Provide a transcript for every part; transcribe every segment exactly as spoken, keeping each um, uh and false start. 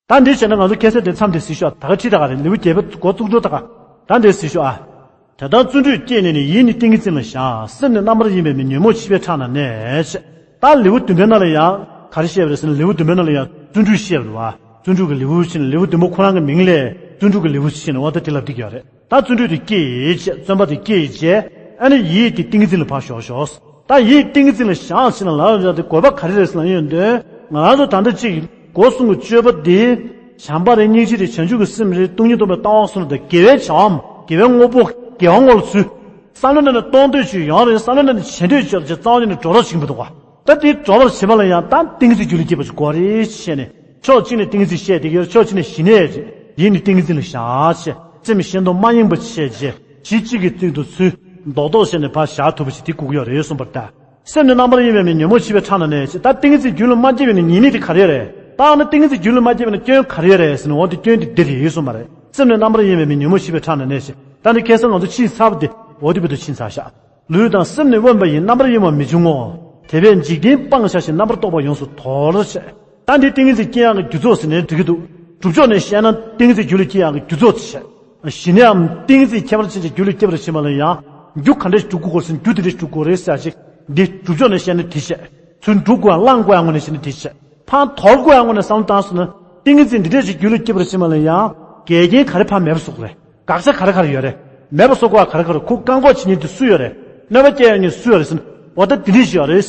ད་འདི་བྱས་ན་ང་ཚོ་ཁ་སང་དེ་མཚམས་དེ་ཟིན་ཤོག་ད་ག་ཁྲིད་ད་ག་རེད། ལེའུ་བརྒྱད་པ་འགོ་བཙུགས་འགྲོ་ད་ག་ད་འདི་ཟིན་ཤོག་ཨ། དེ་ལྟར་བརྩོན་འགྲུས་བསྐྱེད་ནས་ནི། ཡིད་ནི་ཏིང་ངེ་འཛིན་ལ་བཞག་སེམས་ནི་རྣམ་པར་གཡེང་བའི་མི། ཉོན་མོངས་ཕྱིས་པའི་ཁྲག་ན་གནས། ད་ལེའུ་བདུན་པའི་ནང་ལ་ཡང་ག་རེ་བཤད་པ་རེད་ཟེར་ན། ལེའུ་བདུན་པའི་ནང་ལ་ཡང་བརྩོན་འགྲུས་བཤད་པ་རེད་བ། བརྩོན་འགྲུས་ཀྱི་ལེའུ་ཕྱིན། ལེའུ་བདུན་པ་ཁོ་རང་གི་མིང་ལས་བརྩོན་འགྲུས་ཀྱི་ལེའུ་ཕྱིན། འོ་ད་དེ་ལབ་བསྡད་ཀྱི་ཡོད་རེད། ད་བརྩོན་འགྲུས་དེ་བསྐྱེད་ཡིས་བྱས། བརྩོན་པ་དེ་བསྐྱེད་ཡིས་བྱས། ཨ་ནི་ཡིད་དེ་ཏིང་ངེ་འཛིན་ལ་ཕར་ཞོག་ཞོག་ད་ཡིད་ཏིང་ངེ་འཛིན་ལ་བཞག་ཕྱིན་ན་ལབ་ཡོང་དུས་དགོས་པ་ག་རེ་རེད་ཟེར་ན། ཡོང་དོན་ང་རང་ཚོ་ད་ལྟ་གཅིག་སྒོ་གསུམ་གྱི་སྤྱོད་པ་འདི་བྱམས་པ་རེད། སྙིང་རྗེ་རེད། བྱང་ཆུབ་ཀྱི་སེམས་རེད། སྟོང་ཉིད་རྟོགས་པའི་ལྟ་བ་གསུམ་དང་དགེ་བའི་བྱ་བའམ་དགེ་བའི་དངོས་པོ་དགེ་བ་ངོ་ལ་ཚུད། བསམ་བློ་ནང་ནས་གཏོང་འདོད་ཅིག་ཡོང་རེད། བསམ་བློ་ནང་ནས་བྱེད་འདོད་ཅིག་ཡོད་རེད། རྩ་བ་ཉིད་ནས་འགྲོ་རོགས་བྱེད་ཀྱི་མི་འདུག་ག་ད་དེ་འགྲོ་རོགས་བྱེད་པ་ལ་ཡང་ད་ཏིང་ངེ་འཛིན་རྒྱུད་ལ་སྐྱེས་པ་ཅིག་དགོས་རེད་བྱས་ནས། ཕྱོགས་གཅིག་ནས་ཏིང་ངེ་འཛིན་བཤད་བསྡད་ཀྱི་ཡོད། ཕྱོགས་གཅིག་ནས་ཞི་གནས་རེད། ཡིད་ནི་ཏིང་ངེ་འཛིན་ལ་བཞག་བྱས། སེམས་ཤིན་ཏུ་མ་གཡེངས་པ་བྱས་བྱས། གཞི་གཅིག་གི་སྟེང་དུ་ཚུར་རྡོག་རྡོག་བྱས་ནས་ཕར་བཞག་ཐུབ་པ་ཞིག་དེ་དགོས་ཀྱི་ཡོད་རེད་གསུངས་པ་རེད་ད། སེམས་ནི་རྣམ་པར་གཡེང་བའི་མི། ཉོན་མོངས་ཕྱིས་པའི་ཁྲག་ན་གནས་བྱས། ད་ཏིང་ངེ་འཛིན་རྒྱུད་ལ་མ་སྐྱེས་པ་ཡིན་ན་ཉེས་དམིགས་དེ་ག་རེ་རེད། ད་ཨ་ནི་ཏིང་ངེ་འཛིན་རྒྱུད་ལ་མ་སྐྱེས་པ་ཡིན་ན་སྐྱོན་ག་རེ་རེད་ཟེར་ན། འོ་དེ་སྐྱོན་དེ་འདི་རེད་གསུངས་པ་རེད། སེམས་ནི་རྣམ་པར་གཡེང་བའི་མི། ཉོན་མོངས་ཕྱིས་པའི་ཁྲག་ན་གནས་བྱས། ད་ནི་ཁ་སང་ང་ཚོ་ཕྱིན་ཚར་བ་དེ་འོ་དེ་བར་དུ་ཕྱིན་ཚར་ཤག་ལུས་དང་སེམས་ནི་དབེན་པ་ཡིས། རྣམ་པར་གཡེང་བ་མི་འབྱུང་ངོ་། དེ་བས་འཇིག་རྟེན་སྤང་བྱ་ཞིང་། རྣམ་པར་རྟོག་པ་ཡོངས་སུ་དོར་བྱས། ད་འདི་ཏིང་ངེ་འཛིན་སྐྱེ་ཡག་གི་རྒྱུ་ཚོགས་ཟེར་ནའི་འགྲིག་གི་འདུག་སྒྲུབ་ཕྱོགས་ནས་བཤད་ན་ཏིང་ངེ་འཛིན་རྒྱུད་ལ་སྐྱེ་ཡག་གི་རྒྱུ་ཚོགས་དེ་བྱས། ཞི་གནས་འམ་ཏིང་ངེ་འཛིན་ཁྱད་པར་ཅན་གྱི་རྒྱུད་ལ་སྐྱེ་བར་བྱེད་པ་ལ་ཡང་རྒྱུ་ག་འདྲ་ཞིག་སྒྲུབ་དགོས་ཟེར་ན། རྒྱུ་དེ་འདྲ་ཞིག་སྒྲུབ་དགོས་རེད་ཟེར་ཡག་ཅིག་འདི་སྒྲུབ་ཕྱོགས་ནས་བཤད་ན་དེ་བྱས། ཚུར་འགྲུབ་དགོས་ཡག་བླང་དགོས་ཡག་ངོས་ནས་བཤད་ན་དེ་བྱས། ཕར་དོར་དགོས་ཡག་ངོས་ནས་བསམ་བློ་བཏང་སོང་ན། ཏིང་ངེ་འཛིན་འདི་འདྲ་ཞིག་རྒྱུད་ལ་སྐྱེ་བར་བྱེད་པ་ལ་ཡང་འགལ་རྐྱེན་ག་རེ་ཕར་མེད་པ་བཟོ་དགོས་རེད། དགག་བྱ་ག་རེ་ག་རེ་ཡོད་རེད། མེད་པ་བཟོ་དགོས་པ་ག་རེ་ག་རེ། ཁོ་བཀག་འགོག་བྱེད་མཁན་དེ་སུ་ཡོད་རེད། གནོད་པ་སྐྱེལ་ཡོང་མཁན་སུ་ཡོད་རེད་ཟེར་ན། འོ་ད་དེ་འདྲས་ཞིག་ཡོད་རེད།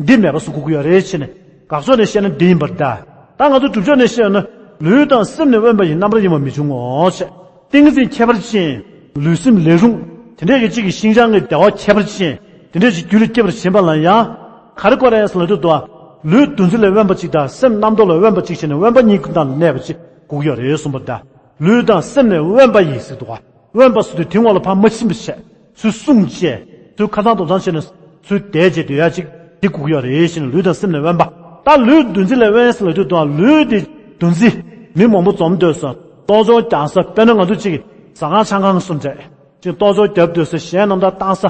འདི་མེད་པ་བཟོ་དགོས་ཀྱི་ཡོད་རེད་བྱས་ནས། དགག་ཕྱོགས་ནས་བཤད་ན་འདི་ཡིན་པར་གདའ། ད་ང་ཚོ་སྒྲུབ་ཕྱོགས་ནས་བཤད་ན། ལུས་དང་སེམས་ནི་དབེན་པ་ཡིས། རྣམ་པར་གཡེང་བ་མི་འབྱུང་ངོ་། ཞེས། ཏིང་ངེ་འཛིན་ཁྱད་པར་ཅན། ལུས་སེམས་ལས་རུང་། དེ་འདྲས་ཀྱི་གཅིག་གི་ཤིན་སྦྱངས་ཀྱི་བདེ་བ་ཁྱད་པར་ཅན། དེ་འདྲས་ཀྱི་རྒྱུད་ལ་སྐྱེ་བར་བྱེད་པ་ལ་ཡང་། ག་རེ་དགོས་རེད་ཟེར་ལབ་དུས་དུ། ལུས་འདུ་འཛི་ལས་དབེན་པ་གཅིག་དང་། སེམས་རྣམ་རྟོག་ལས་དབེན་པ་གཅིག་བྱས་ནས། དབེན་པ་གཉིས་ཀྱི་སྟེང་ལ་གནས་པ་གཅིག་དགོས་ཀྱི་ཡོད་རེད་གསུངས་པ་དང་། ལུས་དང་སེམས་ནི་དབེན་པ་ཡིས་ཟེར་འདུག་ག་དབེན་པ་ཟེར་དུས་དེ་ངོ་ལ་ཕར་མ་ཕྱིན་པ་བྱས། ཚུར་བསྲུང་བྱས། ཚུར་ཁ་སང་དོག་ཚང་བྱས་ནས་ཚུར་བསྡད་བྱས་སྡོད་ཡ་གཅིག་འདི་དགོས་ཀྱི་ཡོད་རེད་ཟེར་ནས། ལུས་དང་སེམས་ནི་དབེན་པ། ད་ལུས་འདུ་འཛི་ལས་དབེན་ཟེར་ལབ་དུས་དང་། ལུས་འདི་འདུ་འཛི། མི་མང་པོ་འཛོམས་སྡོད་ས། གཏོར་ཆོག་རྒྱག་ས། དཔེར་ན་ང་ཚོ་གཅིག་ཟ་ཁང་ཆང་ཁང་གསུམ་རེད། གཅིག་གཏོར་ཆོག་རྒྱབ་སྡོད་ས། གཞས་རྣམ་དག་བཏང་ས།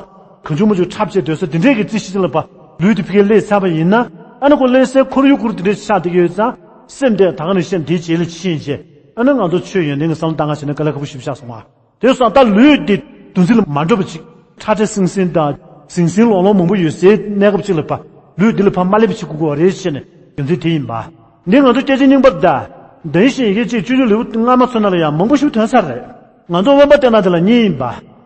གང་བྱུང་མང་བྱུང་འཁྲབ་བྱས་སྡོད་ས། འདི་འདྲས་ཀྱི་རྩི་ཤིང་ལ་ཕར་ལུས་འདི་ཕ་གིར་སླེབས་ཚར་བ་ཡིན་ན། ཨ་ནི་ཁོ་སླེབས་སའི་ཁོར་ཡུག་ཁོ་རང་འདི་འདྲས་ཆགས་བསྡད་ཀྱི་ཡོད་ཙང་། སེམས་དེ་ད་ག་ནང་བཞིན་འདིའི་རྗེས་ལ་ཕྱིན་བྱས། ཨ་ནི་ང་ཚོ་ཆོས་ཡོན་ཏན་གྱི་བསམ་བློ་བཏང་ག་བྱས་ན་དཀའ་ལས་ཁག་པོ་ཞེ་པོ་ཆགས་སོང་ང་། དེ་སོང་ད་ལུས་འདི་འདུ་འཛི་ལ་མ་འགྲོ་བ་ཅིག་ཁྲ་ཁྲ་ཟིང་ཟིང་དང་ཟིང་ཟིང་ལོང་ལོང་མང་པོ་ཡོད་སའི་གནས་སྐབས་ཅིག་ལ་ཕར་ལུས་འདི་ལ་ཕར་མ་སླེབས་པ་བྱེད་དགོས་ཀྱི་རེད་ཅེས་ནས་རྒྱུ་མཚན་དེ་ཡིན་པ། འདི་ང་ཚོ་སྐད་ཆ་རྙིང་པ་རེད་ད། བདེན་ཞེན་ཡི་གེ་གཅིག་སྤྱོད་འཇུག་ལེའུ་སྔ་མ་ཚོ་ནང་ལ་ཡང་མང་པོ་ཞིག་ཐོན་ས་རེད། ང་ཚོ་དབེན་པ་བསྟེན་སྟངས་དེ་ལ་གཉིས་ཡིན་པ།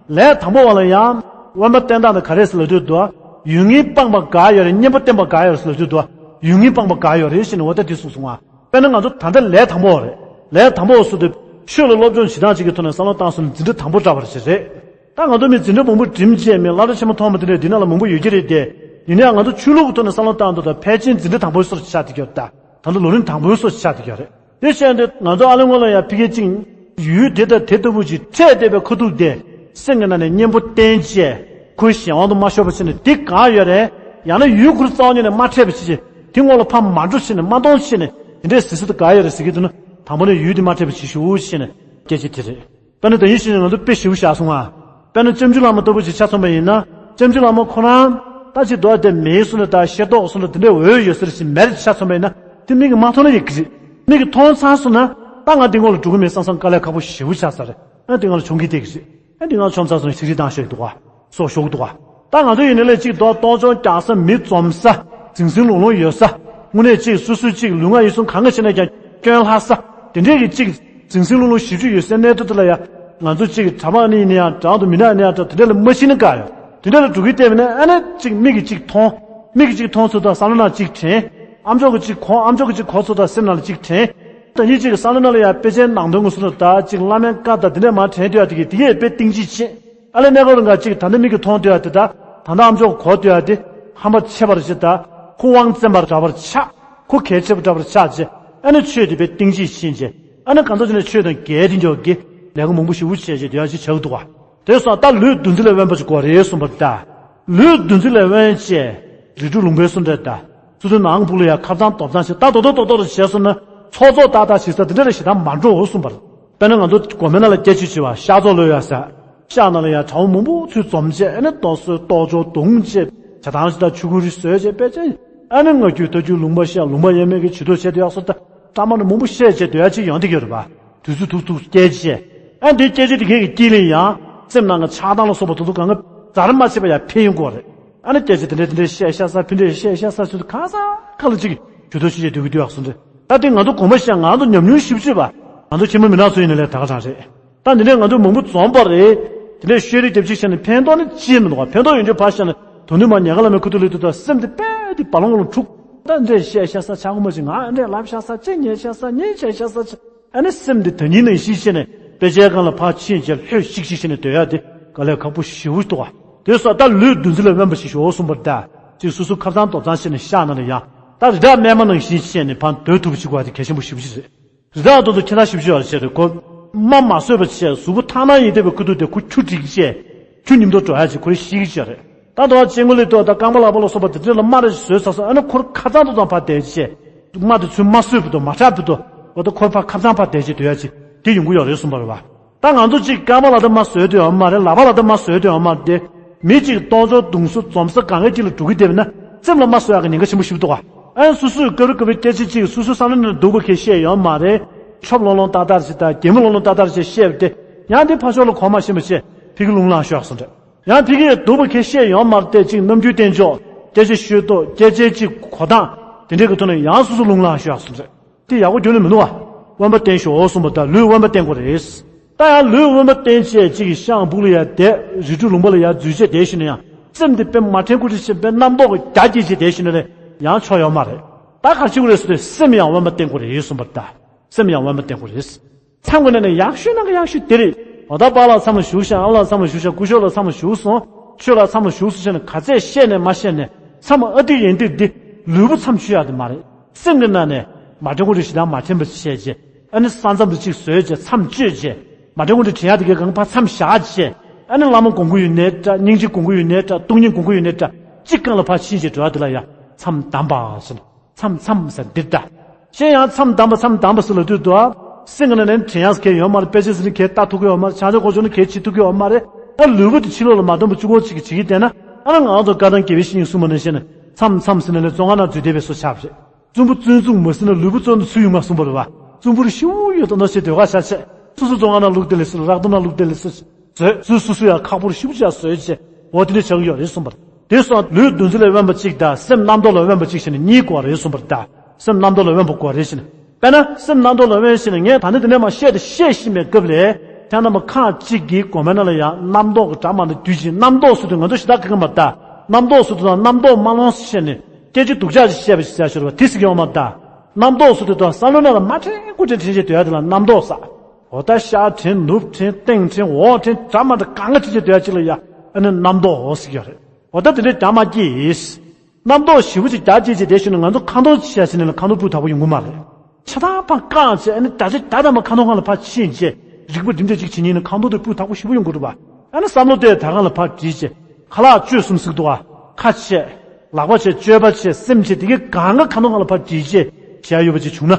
ལས་དང་པོ་བ་ལ་ཡང་དབེན་པ་བསྟེན་སྟངས་དེ་ག་རེ་ཟེར་ལབ་དུས་དུ། ཡུལ་ངེས་སྤངས་པ་དགའ་ཡོད་རེད། གཉེན་པོ་བསྟེན་པ་དགའ་ཡོད་རེད་ཟེར་ལབ་དུས་དུ། ཡུལ་ངེས་སྤངས་པ་དགའ་ཡོད་རེད་ཞེས་ནས་འོ་ད་དེ་གསུངས་སོང་ང་། དཔེར་ན་ང་ཚོ་ད་ལྟ་ལས་དང་པོ་བ་རེད། ལས་དང་པོ་བ་ཟེར་དུས་ཆོས་ལ་སློབ་སྦྱོང་བྱེད་སྟངས་གཅིག་གི་ཐོག་ནས་བསམ་བློ་བཏང་སོང་ན་འཛིན་གྲྭ་དང་པོ་འདྲ་བ་ཞིག་རེད། ད་ང་ཚོ་མི་འཛིན་གྲྭ་མང་པོ་འགྲིམ་བྱས་མི་སློབ་གྲྭ་ཆེན་མོ་མཐོང་བ་དེ་འདྲས་འདི་ནང་ལ་མང་པོ་ཡོད་ཀྱི་རེད་དེ། ཡིན་ནའང་ང་ཚོ་ཆོས་ལུགས་ཀྱི་ཐོག་ནས་བསམ་བློ་བཏང་དུས་ད་ཕལ་ཆེར་འཛིན་གྲྭ་དང་པོའི་སོར་ཆགས་བསྡད་ཀྱི་ཡོད་རེད་ད། ད་ལྟ་ལོ་རིམ་དང་པོའི་སོར་ཆགས་བསྡད་ཀྱི་ཡོད་རེད། དེ་བྱས་ཏེ་ང་ཚོ་ཨ་ལེ་ངོ་ལ་ཡང་ཕ་གི་གཅིག་ཡུལ་དེ་དང་དེ་ལྟ་བུ་ཅིག་འཕྲད་བསྡད་པའི་ཁ་ཐུག་དེ། སེམས་ཀྱི་ནང་ནས་གཉེན་པོ་བསྟེན་བྱས། ཁོའི་གཞན་དབང་དུ་མ་ཤོར་བ་བྱས་ནས་དེ་གང་ཡོད་རེད། ཡང་ན་ཡུལ་ཁོ་རང་རྩ་བ་ཉིད་ནས་མ་འཕྲད་པ་བྱས་བྱས། དེ་ངོ་ལ་ཕར་མ་འགྲོ་བྱས་ནས་མ་མཐོང་བྱས་ནས་དེ་འདྲས་ཟེར་ས་དེ་གང་ཡོད་རེད་ཟེར་གྱི་འདུག་ན། དང་པོ་ནས་ཡུལ་དེ་མ་འཕྲད་པ་བྱེད་ཤོག་བྱས་ནས་སྐད་ཆ་དེ་རེད། དཔེར་ན་ད་ཡིན་ཞིག་ང་ཚོ་དཔེ་ཞིབ་བཞག་སོང་ང་། དཔེར་ན་སྤྱོད་འཇུག་བླ་མ་ལྟ་བུ་ཞིག་ཆ་མཚོན་པ་ཡིན་ན། སྤྱོད་འཇུག་བླ་མ་ཁོ་རང་ད་ཅིག་འདུག་ཨ། དེ་མེད་སོང་ན་ད་ཤེས་རྟོགས་སོང་ན་དེ་འདྲའི་འོས་ཡོད་ས་རེད་ཞིག་མེད་རེད་ཆ་མཚོན་པ་ཡིན་ན། དེ་མིག་གིས་མ་མཐོང་ན་ཡག་གི་རེད། མིག་གིས་མཐོང་ཚར་སོང་ན་ད་ང་འདི་ངོ་ལ་འགྲོ་གི་མེད་བསམ་བསམ་དཀའ་ལས་ཁག་པོ་ཞེ་པོ་ཆགས་ས་རེད། ཨ་འདི་ང་ལ་བྱུང་གི་བསྡད་ཀྱི་རེད། ཨ་འདི་ང་ལ་བྱུང་ཚར་སོང་ན་ཞིག་རིག་བཏང་ཤོག་གི་འདུག་ག་སོགས་ཞོག་གི་འདུག་ག་ད་ང་ཚོ་ཡིན་ན་ལས་གཅིག་རྡོག་གཏོང་ཆོག་རྒྱག་ས། མི་འཛོམས་ས། ཟིང་ཟིང་ལོང་ལོང་ཡོད་ས། དངོས་གནས་གཅིག་སོ་སོའི་གཅིག་ལུས་ངག་ཡིད་གསུམ་གང་ག་བྱས་ན་ཀྱང་སྐྱོན་ལྷག་ས། དེ་འདྲས་ཀྱི་གཅིག་ཟིང་ཟིང་ལོང་ལོང་ཞེ་པོ་ཅིག་ཡོད་སའི་གནས་སྟངས་དེ་ལ་ཡ། ང་ཚོ་གཅིག་གྲྭ་པ་ནི་ཡིན་ན་ཡང་འདྲ་འདུག་མི་ནག་ནི་ཡང་འདྲ་དེ་འདྲས་ལ་མ་ཤེས་ན་དགའ་ཡོད། དེ་འདྲས་ལ་འགྲོ་གི་བལྟས་པ་ན་ཨ་ནི་གཅིག་མིག་གིས་གཅིག་མཐོང་། མིག་གིས་གཅིག་མཐོང་ཚོད་དང་བསམ་བློ་ནང་གཅིག་དྲན། ཨམ་ཅོག་གིས་གཅིག་གོ། ཨམ་ཅོག་གིས་གཅིག་གོ་ཚོད་དང་སེམས་ནང་ལ་གཅིག་དྲན། ད་ཡིན་གཅིག་གི་བསམ་བློ་ནང་ལ་ཡང་དཔེ་ཆའི་ནང་དོན་ངོ་སོ་ལ་ད་གཅིག་བླ་མའི་བཀའ་དང་དེ་འདྲས་མར་དྲན་སྡོད་ཡ་དེ་གི་དེ་གས་དཔེ་གཏིང་ཅིག་ཕྱིན། ཨ་ལས་གནས་སྐབས་རིང་ག་གཅིག་ད་ལྟ་མིག་གིས་མཐོང་སྡོད་ཡ་དེ་དང་ད་ལྟ་ཨམ་ཅོག་གིས་གོ་སྡོད་ཡ་དེ་ཧམ་པ་ཆེ་བར་བྱེད་ད། ཁོ་དབང་བཙན་པ་འདྲ་བར་ཆགས། ཁོ་གལ་ཆེ་བ་འདྲ་བར་ཆགས་བྱས། ཨ་ནི་ཆོས་དེ་དཔེ་གཏིང་ཅིག་ཕྱིན་བྱས། ཨ་ནི་གང་ལྟར་བྱས་ན་ཆོས་དང་འགལ་དེ་འཇོག་གི་ལས་ཀ་མང་པོ་ཞེ་པོ་བྱས་བྱས་དེ་ཡང་ཅིག་བྱ་གི་འདུག་ག་དེ་སོང་ད་ལུས་འདུ་འཛི་ལས་དབེན་པ་ཅིག་དགོས་རེད་གསུངས་པ་ད། ལུས་འདུ་འཛི་ལས་དབེན་བྱས། རིགས་དྲུག་ལུང་པའི་གསུང་སྒྲོས་ད། སོ་སོའི་ནང་ཕུག་ལ་ཡང་ཁ་བཏང་དོག་བཏང་བྱས་ད་རྡོག་རྡོག་རྡོག་རྡོག་རེ་བྱས་སོང་ན་ཚོགས་རྫོགས་ཏག་ཏག་བྱེད་ས་དེ་འདྲ་རེ་ཞེ་དྲག་མ་འགྲོ་གསུངས་པ་རེད། དཔེར་ན་ང་ཚོ་དགོན་པའི་ནང་ལ་སྐད་ཆ་བྱེད་པ་ཤག་ཚོགས་ལོས་ཡ་ཟེར། ཤག་ནང་ལ་ཡང་གྲྭ་བ་མང་པོ་ཚུར་འཛོམས་བྱས། ཨ་ནི་རྡོག་སོལ་རྡོག་སྦྱོར་བརྡུང་བྱས། ཇ་ཐང་ཞིག་དང་ཆུ་ཁུང་རེ་བཟོས་བྱས་དཔེ་ཆ། ཨ་ནི་ང་རྒྱུད་ལྟ་རྒྱུད་ལུང་པ་ཤག་ལུང་པ་ཡས་མས་ཀྱི་བྱེད་ཐུབ་བྱས་དེ་ཡག་སོ་ད། ཀྲ་མ་ནི་མང་པོ་བཤད་བྱས་སྡོད་ཡ་ཅིག་ཡོང་གི་ཡོད་རེད་པ། དུས་ཚོད་ཐུག་ཐུག་སྐད་ཆ་བཤད། ཨ་འདི་སྐད་ཆ་དེ་གས་ཀྱི་དཀྱིལ་ལ་ཡང་སེམས་ནང་གི་ཆགས་སྡང་ལ་སོགས་པ་དེ་ཚོ་གང་ག་ཟར་མ་བྱས་པ་ཡང་འཕེལ་ཡོང་གི་ཡོད་རེད། ཨ་ནི་སྐད་ཆ་དེ་འདྲས་དེ་འདྲས་བཤད་ཤ་ས་ཕི་འདྲས་བཤད་ཤ་ས་ཚུལ་གང་ས་ག་ལ་ཅིག་གྱོད་དོ་ཤི་བྱས་སྡོད་ཀྱི་འདུག་ཡག་སོང་རེད། ད་དེ་ང་ཚོ་དགོངས་པ་བཞེས། ང་ཚོ་ཉམས་མྱོང་ཞིབ་ཞིབ་པ། ང་ཚོ་ཁྱིམ་མི་མི་ནག་ཚོ་ཡིན་ན་ལས་ད་ག་རང་རེད། ད་འདི་ནས་ང་ཚོ་མང་པོ་འཛོམས་པ་རེད། དེ་འདྲས་ཤོད་རེས་རྒྱབ་ཅིག་བྱས་ནས་ཕན་ཐོགས་ནི་ཅི་ཡང་མི་འདུག་ག་ཕན་ཐོགས་ཡོང་རྒྱུ་ཕར་བཞག་ནས་དོ་ནུས་མ་ཉལ་ཁ་ལ་མེད་ཁུ་ཐུག་ལུས་ཐུག་ད་སེམས་དེ་དཔེ་དེ་བ་ལོང་ལོང་འཁྲུག་ད་འདྲས་བཤད་ཤ་ས་ཆག་གོ་མ་ཅིག་ང་འདྲས་ལབ་ཤ་ས་ཅི་ཉེས་ཤ་ས་ཉེས་བྱས་ཤ་ས་ཅི། ཨ་ནི་སེམས་འདི་ད་ཉིན་ནང་བཞིན་བྱས་ནས་དཔེ་ཆའི་སྒང་ལ་ཕར་ཕྱིན་བྱས་ལྷོད་ཤིག་ཤིག་བྱས་ནས་སྡོད་ཡ་དེ་དཀའ་ལས་ཁག་པོ་ཞེ་པོ་འདུག་ག་དེ་སོགས་ད་ལུས་འདུ་འཛི་ལས་དབེན་པ་ཞིག་ཞོག་གསུངས་པར་གདའ། ཅིག་སོ་སོ་ཁ་གཙང་དོག་གཙང་བྱས་ནས་བཞག་ན་ལ་ཡང་། ད་རི་དྭགས་རྨས་མ་ནང་བཞིན་བྱས་ནས་ཕར་སྡོད་ཐུབ་པ་ཞིག་དགོས་པ་དེ་གལ་ཆེན་པོ་ཞེ་པོ་ཅིག་རེད། རི་དྭགས་དེ་ཚོ་ཁྱེད་རང་ཞིབ་ཞིབ་ཡོད་རེད་བྱས་རེད་ཁོ། རྨ་མ་བཟོད་པ་བྱས་གཟུགས་པོ་ཐག་ནང་ཡིན་བསྡད་པའི་ཁུ་ཐུག་དེ་ཁོ་ཁྱུ་འགྲིག་བྱས། ཁྱུ་ཉིན་ཐོ་འགྲོ་ཡ་ཅིག་ཁོ་རེ་ཤི་གི་བྱས་རེད། ད་དུང་ཨ་ཅེ་ངོ་ལི་ཏོ་ད་རྐང་པ་ལག་པ་ལ་སོགས་པ་དེ་འདྲ་ལ་རྨ་རེ་བཟོས་ཚར་སོང་། ཨ་ནི་ཁོར་ཁ་གཙང་དུ་དང་ཕར་བསྡད་བྱས། རྨ་དེ་ཚུར་མ་བཟོས་བུད་དོ་མ་ཁྲག་བུད་དོ། འོ་ད་ཁོར་ཕར་ཁ་གཙང་ཕར་བསྡད་བྱས་སྡོད་ཡ་ཅིག་དེ་ཡོང་གི་ཡོད་རེད་གསུངས་པ་རེད་བ། ད་ང་ཚོ་ཅིག་རྐང་པ་ལ་ད་མ་བཟོས་དུས་ཡོད་མ་རེད། ལག་པ་ལ་ད་མ་བཟོས་དུས་ཡོད་མ་རེད་དེ། མི་ཅིག་སྟོང་ཚོ་བརྡུང་ཚོ་འཛོམས་ས་གང་ག་ཅིག་ལ་འགྲོ་གི་བསྡད་པ་ན་སེམས་ལ་མ་བཟོད་ཡག་གི་ཉེན་ཁ་ཆེན་པོ་ཞིག་འདུག་ག་ཨ་སོ་སོས་སྐབས་རེ་སྐབས་རེ་སྐད་ཆ་ཅིག་སོ་སོའི་བསམ་བློ་ནང་སྡུག་པ་གས་བཤད་ཡོད་མ་རེད། ཆོབ་ལོང་ལོང་ཏག་ཏག་ཅིག་དང་གད་མོ་ལོང་ལོང་ཏག་ཏག་ཅིག་བཤད་པ་དེ་ཡང་དེ་ཕར་ཕྱོགས་ལ་གོ་མ་ཤེས་པ་བྱས་ཕ་གི་རླུང་ལངས་ཤོར་ཡག་སོང་རེད། ཡང་ཕ་གིར་སྡུག་པ་གས་བཤད་ཡོད་མ་རེད་དེ་ཅིག་རྣམ་འགྱུར་བསྟན་ཕྱོགས་སྐད་ཆ་ཤོད་ཐོག་སྐད་ཆའི་ཅིག་གོ་སྟངས་དེ་འདྲའི་གི་ཐོག་ནས་ཡང་སོ་སོ་རླུང་ལངས་ཤོར་ཡག་སོང་རེད། དེ་ཡག་པོ་ཁྱོན་ནས་མི་འདུག་བ། དབེན་པ་བསྟེན་ཤོག་གསུངས་པ་དང་ལུས་དབེན་པ་བསྟེན་དགོས་རེད། ད་ཡང་ལུས་དབེན་པ་བསྟེན་བྱས་ཅིག་གི་ཤངས་སྦུག་ལ་ཡར་བསྡད་རི་ཁྲོད་ལུང་པ་ལ་ཡར་འཛུལ་བྱས་བསྡད་ཤི་ན་ཡང་སེམས་དེ་དཔེ་མ་དྲན་ཁུ་ཁྲི་ཆེ་དཔེ་རྣམ་རྟོག་གི་རྒྱ་སྐྱེད་བྱས་བསྡད་ཤི་ན་ལས་ཡང་ཆོ་ཡོད་མ་རེད། ད་ག་རེ་བྱེད་དགོས་རེད་ཟེར་དུས་སེམས་ཡང་དབེན་པ་བསྟེན་དགོས་རེད་གསུངས་པ་ད། སེམས་ཡང་དབེན་པ་བསྟེན་དགོས་རེད། མཚམས་ཀྱི་ནང་ནས་ཡག་ཤོས་ནང་གི་ཡག་ཤོས་དེ་རེད། འོ་ད་པཱ་ལགས་མཚམས་ལ་བཞུགས་ཤག་ཨ་ལགས་མཚམས་ལ་བཞུགས་ཤག་སྐུ་ཞབས་ལགས་མཚམས་ལ་བཞུགས་སོང་། ཆོས་ལགས་མཚམས་ལ་བཞུགས་སོང་ཟེར་ནས་ག་ཚད་བཤད་ནས་མ་བཤད་ནས་མཚམས་ཨ་ཏི་ཡན་ཏི་འདི་ལུས་པོ་མཚམས་ཆོད་ཡག་དེ་མ་རེད། སེམས་ཀྱི་ནང་ནས་མ་དྲན་དགོས་རེད་ཞེ་དྲག་མ་དྲན་པ་བྱས་རྗེས་ཨ་ནི་ས་མཚམས་དུ་གཅིག་བཟོས་རྗེས་མཚམས་གཅོད་རྗེས་མ་དྲན་དགོས་རེད་དྲན་ཡག་དེ་གའི་གང་ཕར་མཚམས་བཞག་རྗེས་ཨ་ནི་བླ་མ་དགོངས་ཀྱི་ཡོད་ནའི་འདྲ་སྙིང་རྗེ་དགོངས་ཀྱི་ཡོད་ནའི་འདྲ་སྟོང་ཉིད་དགོངས་ཀྱི་ཡོད་ནའི་འདྲ་གཅིག་གང་ལ་ཕར་ཕྱིན་རྗེས་འགྲོ་ཡག་དེ་ལ་ཡང་མཚམས་བསྡམས་པ་ཟེར་ན། མཚམས་མཚམས་ཟེར་འདིར་ད། གཞན་ཡང་མཚམས་བསྡམས་པ་མཚམས་བསྡམས་པ་ཟེར་ལབ་དུས་དུ་ཨ། སེམས་ཀྱི་ནང་ནས་དྲན་ཡག་གལ་ཡོད་མ་རེད། དཔེ་ཆ་ཟེར་ནས་གལ་ལྟ་ཐུབ་ཀྱི་ཡོད་མ་རེད། ཆང་ཆང་གོ་ཆོག་ནས་གལ་བྱེད་ཐུབ་ཀྱི་ཡོད་མ་རེད། ཨ་ལུས་པོ་དེ་ཕྱི་ལོགས་ལ་མ་འདོན་པ་གཅིག་པོ་གཅིག་གིས་བྱེད་ཀྱི་བསྡད་ན་ཨ་ནི་ང་ཚོ་བཀའ་གདམས་དགེ་བའི་བཤེས་གཉེན་གསུངས་པ་ནང་བཞིན་ནས་མཚམས་མཚམས་ཟེར་ནས་ལས་བཙོན་ཁང་ནང་འཛུལ་བསྡད་པའི་བཟོ་ཆགས་པ་རེད། བཙུན་པོ་བཙོན་བཙུན་མ་ཟེར་ན་ལུས་པོ་བཙོན་དུ་ཚུད་ཡོང་མ་གསུངས་པ་རེད་བ། བཙུན་པོ་རུ་ཤི་བོ་ཡོད་དོ་ནོ་ཞེས་ཟློས་གར་བྱ་ཆེ། སོ་སོ་བཙོན་ཁང་ནང་བླུགས་བསྡད་ལས་སུ་རག་དུམ་ནང་བླུགས་བསྡད་ལས་སུ། བཟོས་ཚུལ་སོ་སོ་ཡང་ཁག་པོར་ཞིབ་ཆ་བཟོས་བྱས་འོ་དེ་འདྲ་ཆགས་ཀྱི་ཡོད་རེད་གསུངས་པ་རེད། དེ་སོགས་ལུས་འདུ་འཛི་ལས་དབེན་པ་གཅིག་དང་སེམས་རྣམ་རྟོག་ལས་དབེན་པ་གཅིག་བྱས་ནས་གཉིས་དགོས་པ་རེད་གསུངས་པ་རེད་ད། སེམས་རྣམ་རྟོག་ལས་དབེན་པ་དགོས་པ་རེད་ཟེར་ནས། དཔེར་ན་སེམས་རྣམ་རྟོག་ལས་དབེན་ཞེས་ནས་ངས་ད་ནི་དེ་ནས་མ་བཤད་དེ་བཤད་བཞིན་པའི་སྐབས་ལས་ཁྱེད་རྣམ་པ་ཁག་གཅིག་གིས་དགོན་པའི་ནང་ལ་ཡང་རྣམ་རྟོག་གི་སྒྲ་མ་འདྲ་བརྒྱུད་ཅིང་རྣམ་རྟོག་ཟེར་དུས་ང་ཚོ་ཞེ་དྲག་གི་གི་མ་རེད་ད། རྣམ་རྟོག་ཟེར་དུས་དང་རྣམ་རྟོག་མ་ལོངས་ཟེར་ནས་སྐད་ཆ་སྡུག་ཅག་ཅིག་བཤད་པ་ཞིག་བྱ་ཤོར་བ་དེ་ཟེར་གི་ཡོད་མ་རེད་ད། རྣམ་རྟོག་ཟེར་དུས་དང་བསམ་བློ་ནང་ལ་མ་དྲན་དགོས་དྲན་དྲན་བྱས་སྡོད་ཡ་དེ་ལ་རྣམ་རྟོག་ཟེར། འོ་ད་ཤར་དྲན་ནུབ་དྲན་སྟེང་དྲན་འོག་དྲན་སྒྲ་མ་འདྲ་གང་ག་དྲན་བྱས་སྡོད་ཡ་གཅིག་ལ་ཡ་ཨ་ནི་རྣམ་རྟོག་འོ་ཟེར་གྱི་ཡོད་རེད། འོ་ད་དེ་འདྲའི་སྒྲ་མ་སྐྱེས། རྣམ་རྟོག་ཞེ་པོ་ཅིག་རྒྱ་བསྐྱེད་ཅིག་དེ་ཞིག་ནི་ང་ཚོ་ཁ་འདོན་ཅིག་བྱས་ཟིན་ན་ཁ་འདོན་སྤུས་དག་པོ་ཡོང་གི་མ་རེད། ཆ་ཚང་ཕར་བཀག་བྱས་ཨ་ནི་ད་ཆ་ད་ད་མ་ཁ་འདོན་ཁང་ལ་ཕར་ཕྱིན་བྱས་རིག་པ་སྒྲིམ་འདྲ་ཅིག་བྱེད་ཉིན་ནི་ཁ་འདོན་དེ་སྤུས་དག་པོ་ཞེ་པོ་ཡོང་གི་འདུག་བ། ཨ་ནི་བསམ་བློ་དེ་ད་གང་ལ་ཕར་བསྒྲིལ་བྱས་ཁ་ལག་གཅོད་གསུམ་ཟེར་གི་འདུག་བ། ཁ་བྱས། ལག་པ་བྱས། སྤྱོད་པ་བྱས། སེམས་བྱས། དེ་གའི་གང་ག་ཁ་འདོན་ཁང་ལ་ཕར་བསྒྲིལ་བྱས་བྱས་ཡོད་པ་ཅིག་བྱུང་ན།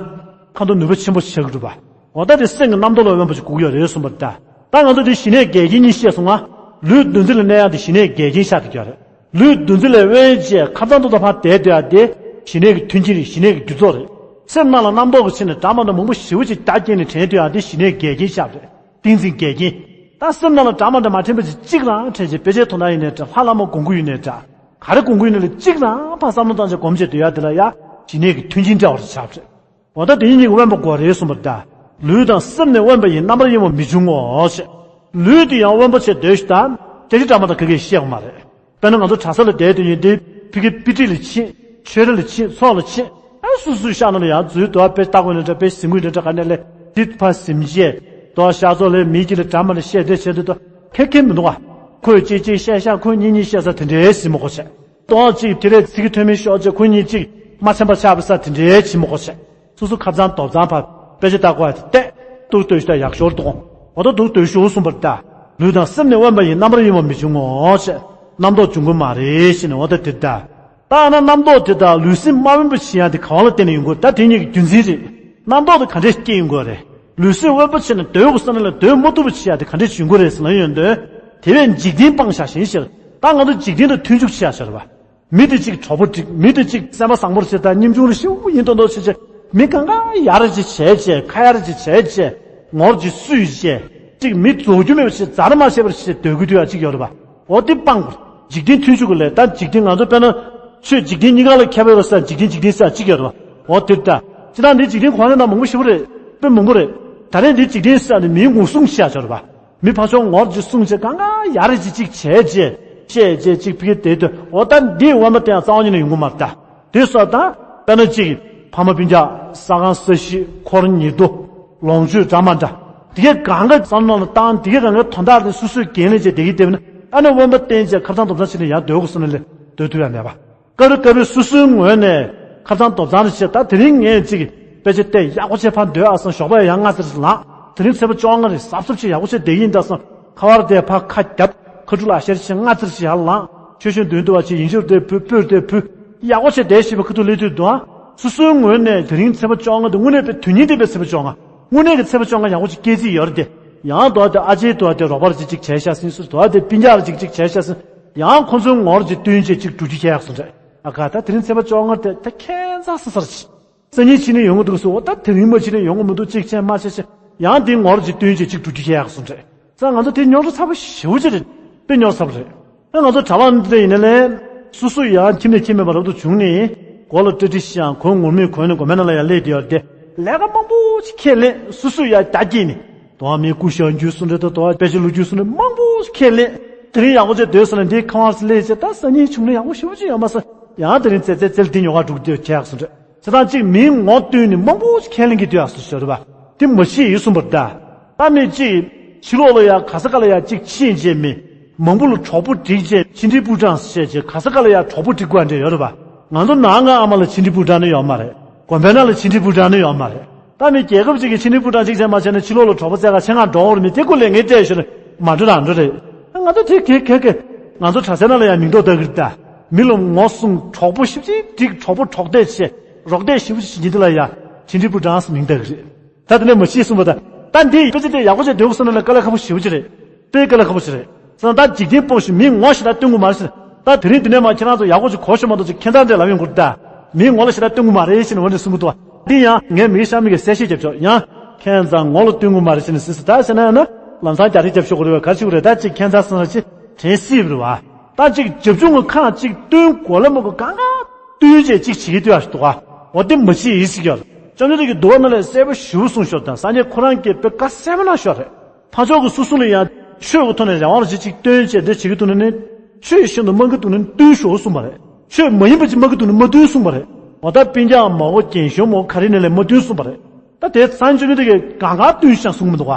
ཁ་འདོན་ནུས་པ་ཆེན་པོ་ཞིག་ཆགས་ཀྱི་འདུག་བ། འོ་ད་དེ་སེམས་ཀྱི་རྣམ་རྟོག་ལ་དབེན་པ་ཅིག་དགོས་ཀྱི་ཡོད་རེད་གསུངས་པ་རེད་ད། ད་ང་ཚོ་དེ་ཞི་གནས་འགལ་རྐྱེན་གཉིས་བཤད་སོང་ང་། ལུས་འདུ་འཛི་ལ་གནས་ཡག་དེ་ཞི་གནས་འགལ་རྐྱེན་ཆགས་བསྡད་ཀྱི་ཡོད་རེད། ལུས་འདུ་འཛི་ལས་དབེན་བྱས་ཁ་གཙང་ཏོག་ཏོ་ཕར་བསྡད་སྡོད་ཡག་དེ་ཞི་གནས་ཀྱི་མཐུན་རྐྱེན་རེད། ཞི་གནས་ཀྱི་རྒྱུ་ཚོགས་རེད། སེམས་ནང་ལ་རྣམ་རྟོག་གི་ཆེད་ནས་སྒྲ་མ་འདྲ་མང་པོ་ཞེ་པོ་ཅིག་རྒྱ་བསྐྱེད་ནས་དྲན་སྡོད་ཡག་དེ་ཞི་གནས་འགལ་རྐྱེན་ཆགས་པ་རེད། ཏིང་འཛིན་འགལ་རྐྱེན། ད་སེམས་ནང་ལ་སྒྲ་མ་འདྲ་མ་དྲན་པ་ཅིག་གཅིག་རང་དྲན་བྱས་དཔེ་ཆའི་དོན་དག་ཡིན་ནའི་འདྲ། ལྷ་བླ་མ་དགོངས་ཀྱི་ཡོད་ནའི་འདྲ། ག་རེ་དགོངས་ཀྱི་ཡོད་ནའི་གཅིག་རང་ཕར་བསམ་བློ་བཏང་བྱས་སྒོམ་བྱས་སྡོད་ཡག་དེ་ལ་ཡ་ཞི་གནས་ཀྱི་མཐུན་རྐྱེན་འདྲ་བ་རེ་ཆགས་པ་རེད། འོ་ད་དེ་གཉིས་གཉིས་ཀྱི་དབེན་པ་དགོས་རེད་གསུངས་པ་རེད་ད། ལུས་དང་སེམས་ནི་དབེན་པ་ཡིས། རྣམ་པར་གཡེང་བ་མི་འབྱུང་ངོ་ཞེས། ལུས་དེ་ཡང་དབེན་པ་བྱས་སྡོད་ཤིག་དང་། སྐད་ཆ་འདྲ་མ་འདྲ་ག་གེ་བཤད་ཡོད་མ་རེད། དཔེར་ན་ང་ཚོ་གྲྭ་ས་ལ་བསྡད་དུས་ཡིན་དེ་ཕ་གི་དཔེ་ཁྲིད་ལ་ཕྱིན། ཆོས་ར་ལ་ཕྱིན། ཚོགས་ལ་ཕྱིན། ཨ་སུ་སུ་ཤག་ནང་ལ་ཡང་འཛུལ་དུ་ཨ་དཔེ་ལྟ་དགོས་ནི་འདྲ། དཔེ་ཟིན་དགོས་ནི་འདྲ། ག་ནས་ལས་དེ་ཕར་ཟིན་བྱས་དུ་ཨ་ཤག་ཚོགས་ལས་མི་གཅིག་ལ་འདྲ་མ་འདྲ་བཤད་བསྡད་བྱས་དུས་དུ་ཁེ་ཁེ་མི་འདུག་ག་ཁོས་གཅིག་གཅིག་བཤད་ཤག་ཁོས་གཉིས་གཉིས་བཤད་ས་དེ་འདྲའི་ཟིན་མ་དགོས་བྱས། ཏོག་ཅིག་དེ་རེད་ཚིག་གི་ཐོན་མི་ཤོག་ཅེས་ཁོ་གཉིས་ཅིག་མ་ཚན་པ་ཆགས་པ་ས་དེ་འདྲའི་བྱེད་མི་དགོས་ཆེ། སོ་སོ་ཁ་གཙང་དོག་གཙང་ཕར་དཔེ་ཆ་ལྟ་དགོས་ཡ་དེ་བལྟས། འདུག་སྡོད་ཤོག་ད་ཡག་ཤོས་འདུག་འོ་ད་འདུག་སྡོད་ཤོག་གསུངས་པ་རེད་ད། ལུས་དང་སེམས་ནི་དབེན་པ་ཡིས། རྣམ་པར་གཡེང་བ་མི་འབྱུང་ངོ་ཞེས། རྣམ་རྟོག་འབྱུང་གི་མ་རེད་ཞེས་ནས་འོ་ད་དེ་ད། ད་ཨ་ན་རྣམ་རྟོག་དེ་དང་ལུས་སེམས་མ་དབེན་པ་བྱེད་ཡ་དེ་ག་བ་ལ་བརྟེན་ནས་ཡོང་གི་རེད། ད་དེ་གཉིས་ཀྱི་རྒྱུ་མཚན་རེད། རྣམ་རྟོག་དེ་ག་འདྲས་སྐྱེ་ཡོང་གི་རེད། ལུས་སེམས་དབེན་པ་བྱས་ནས་སྡོད་དགོས་བསམ་ན་ལ་སྡོད་མ་ཐུབ་པ་བྱེད་ཡ་དེ་ག་འདྲས་བྱུང་གི་རེད་ཟེར་ན་ཡོན་ཏན། དེ་བས་འཇིག་རྟེན་སྤང་བྱ་ཞིང་ཞེས། ད་ང་ཚོ་འཇིག་རྟེན་དང་མཐུན་འཇུག་བྱེད་ཡ་ཟེར་བ། མི་དེ་གཅིག་གྲོགས་པོ་འགྲིག་མི་དེ་གཅིག་སེམས་པ་བཟང་པོར་བྱེད་དང་ཉམ་ཆུང་རེ་ཞིག་ཡིན་མདོག་མདོག་བྱེད་བྱེད། མི་གང་ག་ཡར་ཅིག་བྱས་བྱས་ཁ་ཡར་ཅིག་བྱས་བྱས་ངོར་ཅིག་བསུས་བྱས་ཅིག་མི་རྫོགས་རྒྱུ་མེད་པ་ཞིག་རྫར་མ་བྱས་པར་ཞིག་སྡོད་དགོས་དུས་ཡ་ཅིག་ཡོད་རེད་པ། འོ་དེ་སྤང་དགོས། འཇིག་རྟེན་མཐུན་ཕྱུག་གི་ལས་ད་འཇིག་རྟེན་ང་ཚོ་དཔེར་ན་ཆོས་འཇིག་རྟེན་གཉིས་ཀ་ལ་ཁྱད་པར་ཡོད་ས་འཇིག་རྟེན་འཇིག་རྟེན་ས་ཅིག་ཡོད་རེད་པ། འོ་དེ་ད་ཅི་ད་འདི་འཇིག་རྟེན་གོང་ནས་ན་མང་པོ་ཞིག་རེད། དཔེ་མང་པོ་རེད། ད་རེས་འདི་འཇིག་རྟེན་ས་ནི་མིའི་ངོ་སྲུང་བྱས་ཆོག་རེད་པ། མི་ཕར་ཕྱོགས་ངོར་ཅིག་སྲུང་བྱས་གང་ག་ཡར་ཅིག་ཅིག་བྱས་བྱས་བཤད་བྱས་ཅིག་ཕི་གེ་དེ་དུས་འོ་ད་འདི་དབེན་པ་དེ་ཡང་རྩ་བ་ཉིད་ནས་ཡོང་གི་མ་རེད་ད། དེ་སོགས་དང་དཔེར་ན་ཅིག་ཕ་མ་སྤུན་ཀྱག་ས་ཁང་ས་གཞི་འཁོར་ཉེ་དུ་ལོངས་སྤྱོད་འདྲ་མ་འདྲ། དེ་གས་གང་ག་བསམ་བློ་ལ་བཏང་དེ་གས་གང་ག་དོན་དག་དེ་སོ་སོས་འགན་ལེན་བྱས་བསྡད་ཀྱི་བསྡད་པ་ན་ཨ་ནི་དབེན་པ་བསྟེན་བྱས་ཁ་སང་དོམ་ཚང་ཕྱིན་ནས་ཡར་སྡོད་དགོས་བསམ་ནས་ལས་སྡོད་ཐུབ་ཡ་མེད་པ། སྐབས་རེ་སྐབས་རེ་སོ་སོའི་ངོས་ནས་ཁ་སང་དོམ་ཚང་རེ་བྱས་ད་དེ་རིང་ངས་ཅིག་དཔེ་ཆ་བལྟས་ཡག་པོ་བྱས་ཕར་སྡོད་ཨ་སང་ཞོགས་པ་ཡང་སྔ་ཙམ་ལངས། དེ་རིང་ཚེས་པ་བཅོ་ལྔ་རེད་གཟབ་གཟབ་བྱས་ཡག་པོ་བྱས་བསྡད་ཡིན་ད་སང་ཁ་བར་དེ་ཕར་ཁ་བརྒྱབ་ཁ་ཕྲུག་ལ་ཤེར་བྱས་སྔ་ཙམ་ཞིག་ཡར་ལངས། ཆོས་ཞུ་འདོན་འདུག་བ་ཅིག་ཡིན་ཤོར་དེ་ཕུ་སྤོས་དེ་ཕུ། ཡག་པོ་བྱས་བསྡད་ཤེས་པ་ཁ་ཐུག་སླེབས་དུས་འདུག་ཨ། སོ་སོའི་ངོས་ནས་དེ་རིང་ཚེས་པ་བཅོ་ལྔ་དེ་དངོས་གནས་པའི་དོན་སྙིང་ལྡན་པའི་ཚེས་པ་བཅོ་ལྔ། དངོས་གནས་ཀྱི་ཚེས་པ་བཅོ་ལྔ་ཡག་པོ་ཅིག་སྐྱེལ་རྩིས་ཡོད་རེད་དེ། ཡང་དོ་དེ་ཨ་ཅེའི་དོ་དེ་རོགས་པར་ཅིག་ཅིག་བྱས་ཤག་ཟིན་སུ་དོ་དེ་སྤུན་ཀྱག་ལ་ཅིག་ཅིག་བྱས་ཤག་ཟིན། ཡང་ཁོ་ཚོའི་ངོར་ཅིག་བསྟུན་བྱས་ཅིག་འགྲོ་རྒྱུ་ཁྱེད་ཡག་སོང་རེད། ཨ་ཁ་ད་དེ་རིང་ཚེས་པ་བཅོ་ལྔ་དེ་ད་ཁྱད་མཚར་ས་སར་ཅིག་སང་ཉིན་ཕྱི་ནས་ཡོང་གི་འདུག་ཟེར། འོ་ད་དེ་རིང་མ་ཕྱི་ནས་ཡོང་གི་མི་འདུག་ཅིག་བྱས་མ་བྱས་བྱས་ཡང་དེའི་ངོར་ཅིག་བསྟུན་བྱས་ཅིག་འགྲོ་རྒྱུ་ཁྱེད་ཡག་སོང་རེད། ས་ང་ཚོ་དེ་རྙོག་དྲ་ཚ་པོ་ཞེ་པོ་ཅིག་རེད། དཔེ་རྙོག་ཚ་པོ་རེད། ཨ་ང་ཚོ་གྲྭ་པ་འདི་འདྲ་ཡིན་ན་ལས། སོ་སོ་ཡང་ཁྱིམ་ནས་ཁྱིམ་མེད་པ་རབ་ཏུ་བྱུང་ནས། མགོ་ལ་སྐྲ་གྲི་ཤང་གོས་ངུར་སྨྲིག་གོན་ནས་དགོན་པའི་ནང་ལ་ཡང་སླེབས་བསྡད་ཡོད་རེད་དེ། ལས་ཀ་མང་པོ་ཞིག་ཁས་ལེན་སོ་སོ་ཡང་རྒྱ་སྐྱེད་ནས། དོ་བ་མིའི་སྐུ་ཞབས་རྒྱུད་གསུང་འདྲ་དང་དོ་བ་དཔེ་ཆ་ལོ་རྒྱུས་གསུང་འདྲ་མང་པོ་ཞིག་ཁས་ལེན། དེ་རིང་ཡག་པོ་བྱས་སྡོད་སོང་ན་འདིའི་ཁ་དབང་སླེབས་བྱས་ད་སང་ཉིན་བྱུང་ན་ཡག་པོ་ཞེ་པོ་ཅིག་ཡོད་མ་སོང་། ཡང་དེ་རིང་ཙེ་ཙེ་ཙེ་ལ་འདི་ཉོ་ག་འགྲོ་གི་འདུག་ཁྱེད་ཡག་སོང་རེད། བྱས་ཙང་གཅིག་མིའི་ངོ་བསྟོད་ནས་མང་པོ་ཞིག་ཁས་ལེན་གྱི་འདུག་ཡག་སོང་ཞོར་རེད་པ། དེ་མ་ཤེས་ཡིན་གསུངས་པ་རེད་ད། ད་མི་གཅིག་ཕྱི་ལོགས་ལ་ཡ་ག་ས་ག་ལ་ཡ་གཅིག་ཕྱིན་བྱས་མི་མང་པོ་ལ་གྲོགས་པོ་སྒྲིག་བྱས་ཕྱི་འབྲེལ་པུའུ་ཀྲང་ཟེར་བྱས་ག་ས་ག་ལ་ཡ་གྲོགས་པོ་སྒྲིག་དགོས་འདྲ་ཡོད་རེད་པ། ང་ཚོ་ནང་ང་ཨ་མ་ལ་ཕྱི་འབྲེལ་པུའུ་ཀྲང་ནི་ཡོད་མ་རེད། དགོན་པའི་ནང་ལ་ཕྱི་འབྲེལ་པུའུ་ཀྲང་ནི་ཡོད་མ་རེད། ད་མི་རྒྱལ་ཁབ་ཅིག་གི་ཕྱི་འབྲེལ་པུའུ་ཀྲང་གཅིག་བྱས་མ་བྱས་ན་ཕྱི་ལོགས་ལ་གྲོགས་པོ་བཙལ་ག་ཆེད་མངགས་འགྲོ་འོང་རེད། མི་དེ་ཀུ་ལས་ངས་སྤྲད་ཞོར་མ་འགྲོ་རང་འགྲོ་རེད། ང་ཚོ་དེ་གེ་གེ་གེ་ང་ཚོ་གྲྭ་སའི་ནང་ལ་ཡང་མིང་འདོགས་བཏགས་གི་རེད་ད། མི་ལ་ངོ་སྲུང་གྲོགས་པོ་ཞིབ་ཅིག་སྒྲིག་གྲོགས་པོ་གྲོགས་དད་བྱེད་རོགས་དད་ཞིབ་ཅིག་བྱེད་འདི་ལ་ཡ་ཕྱི་འབྲེལ་པུའུ་ཀྲང་ཟེར་མིང་བཏགས་གི་རེད། ད་དེ་ནས་མ་ཤེས་གསུངས་པ་ད། ད་འདི་དཔེ་ཆ་དེ་ཡག་པོ་བྱས་འདོན་དགོས་བསམ་ན་ལ་དཀའ་ལས་ཁག་པོ་ཞེ་པོ་ཅིག་རེད། དཔེ་དཀའ་ལས་ཁག་པོ་ཞིག་རེད། ཟེར་ན་ད་འཇིག་རྟེན་སྤོང་ཞིང་མིའི་ངོ་ཞེ་དྲག་སྟོན་དགོས་མ་རེད་ཟེར། ད་དེ་རིང་འདི་ནས་མ་ཁྱེད་རང་ཚོ་ཡག་པོ་ཞིག་གོ་ཤོད་མ་གཏོགས་ཅིག་ཁྱད་མཚར་འདྲ་ལབ་ཡོང་གི་རེད་ད། མིའི་ངོ་ལ་ཞེ་དྲག་སྟོན་དགོས་མ་རེད་ཟེར་ནས་འོ་འདྲ་གསུང་གི་འདུག་བ། འདི་ཡང་ངས་མི་ཤ་མི་གི་གསལ་བཤད་རྒྱབ་ཆོག་ཡང་ཁྱད་མཚར་ངོ་ལ་སྟོན་དགོས་མ་རེད་ཟེར་ནས་ཟེར་ཟེར་ད་ཟེར་ན་ཡང་ན་ལམ་སང་རྒྱ་རིགས་རྒྱབ་ཤོག་གི་རེད་བ། ག་རེ་ཞིག་རེད། ད་ཅིག་ཁྱད་མཚར་སོང་ན་ཅིག་དྲན་སྲིད་པ་རེད་བ། ད་ཅིག་རྒྱབ་ལྗོངས་ཀྱི་ཁག་ཅིག་སྟོན་དགོས་ལ་མ་དགོས་གང་ག་སྟོན་བྱས་ཅིག་བྱེད་ཀྱི་འདུག་ཨ་འདུག་ག་འོ་དེ་མ་བྱེད་ཡིན་ཟེར་གྱི་ཡོད། བཅོམ་ལྡན་འདས་ཀྱིས་འདུལ་བ་ནང་ལས་གསལ་པོ་ཞེ་པོ་གསུངས་ཤོར་དང་སངས་རྒྱས་ཁོ་རང་གིས་དཔེ་བཀའ་གསལ་པོ་གནང་ཤོར་རེད། ཕར་ཕྱོགས་ཀྱི་སོ་སོ་ལ་ཡང་ཆོས་ཀྱི་ཐོག་ནས་རང་དབང་ཅིག་ཅིག་སྟོན་བྱས་འདི་བྱེད་ཀྱི་འདུག་ན་ནི། ཆོས་བཞིན་དུ་སྨྲ་གི་འདུག་ན་ནི་སྟོན་ཤོག་གསུངས་པ་རེད། ཆོས་མ་ཡིན་པ་ཅིག་སྨྲ་གི་འདུག་ན་མ་སྟོན་གསུངས་པ་རེད། འོ་ད་སྤུན་ཀྱག་མ་འོ་རྒན་གཞོན་མོ་ག་རེ་ནས་ལས་མ་སྟོན་གསུངས་པ་རེད། ད་དེ་སངས་རྒྱས་བཅོམ་ལྡན་འདས་ཀྱིས་གང་ག་སྟོན་ཤག་གསུངས་མི་འདུག་ག་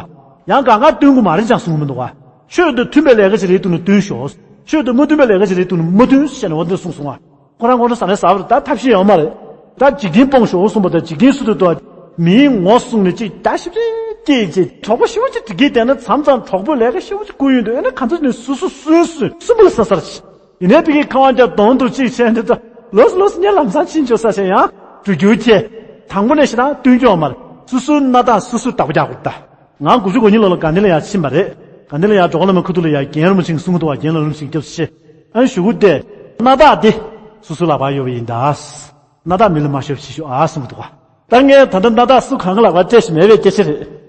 ཡང་གང་ག་སྟོན་དགོས་མ་རེད་ཅང་གསུངས་མི་འདུག་ག་ཆོས་དང་མཐུན་པའི་ལས་ཀ་ཅིག་རེད་འདུག་ན་སྟོན་ཤོག་ཆོས་དང་མ་མཐུན་པའི་ལས་ཀ་ཅིག་རེད་འདུག་ན་མ་སྟོན་ཟེར་ནས་འོ་འདི་གསུངས་སོང་ང་། ཁོ་རང་ཁོ་རང་ས་ནས་ཟ་བར་ད་ཐབས་ཤེས་ཡོད་མ་རེད། ད་འཇིག་རྟེན་སྤོང་ཞོག་གསུངས་པ་དང་འཇིག་རྟེན་སུ་དུ་དོ། མིའི་ངོ་སྲུང་ནས་ཅིག་ད་ཞིབ་ཅིག་སྐྱེས་ཅིག་གྲོགས་པོ་ཞིབ་ཅིག་འགྲིག་གི་བསྡད་ན་མཚམས་མཚམས་གྲོགས་པོ་ལས་ཀ་ཞིབ་ཅིག་བསྐུར་ཡོང་དུས་ཨེ་ན་ག་ཚོད་ནས་སུ་སུ་སུན་སུན་སུན་པོ་ལ་ས་སར་ཆི། ཡིན་ནའི་ཕ་གི་ཁ་དབང་རྒྱག་གདོང་དུ་ཅིག་བྱས་འདི་ད་ལོས་ལོས་ངས་ལམ་སང་ཕྱིན་ཆོག་ས་ཞེས་ཡང་འགྲོ་རྒྱུ་ཁྱེད། དང་པོ་ནས་ཞེ་དྲག་སྟོན་རྒྱུ་ཡོད་མ་རེད། སུ་སུའི་སྣ་ཐག་སུ་སུས་བདག་པོ་རྒྱག་དགོས་ད། ང་དགུ་བཅུ་གོ་གཉིས་ལོ་ལ་དགའ་ལྡན་ལ་ཡར་ཕྱིན་པ་རེད། དགའ་ལྡན་ལ་ཡར་འགྲོ་ག་ལ་མ་ཁུ་ཐུག་ལ་ཡར་རྒན་རིན་པོ་ཆེས་གསུང་གི་འདུག་བ། རྒན་ལགས་རིན་པོ་ཆེས་སྐྱབས་ཤེ། ཨ་ནི་གཞུག་གུ་དེ། སྣ་ཐག་དེ། སུ་སུ་ལག་པར་ཡོད་པ་ཡིན་ད། སྣ་ཐག་མི་ལ་མ་ཤོར་ཞིག་ཤོག་ཨ་གསུང་གི་འདུག་བ། ད་ངས་ད་ལྟ་སྣ་ཐག་སུ་གང་གི་ལག་པར་སྤྲད་ཞིག་མེད་པའི་སྐད་ཆ་རེད།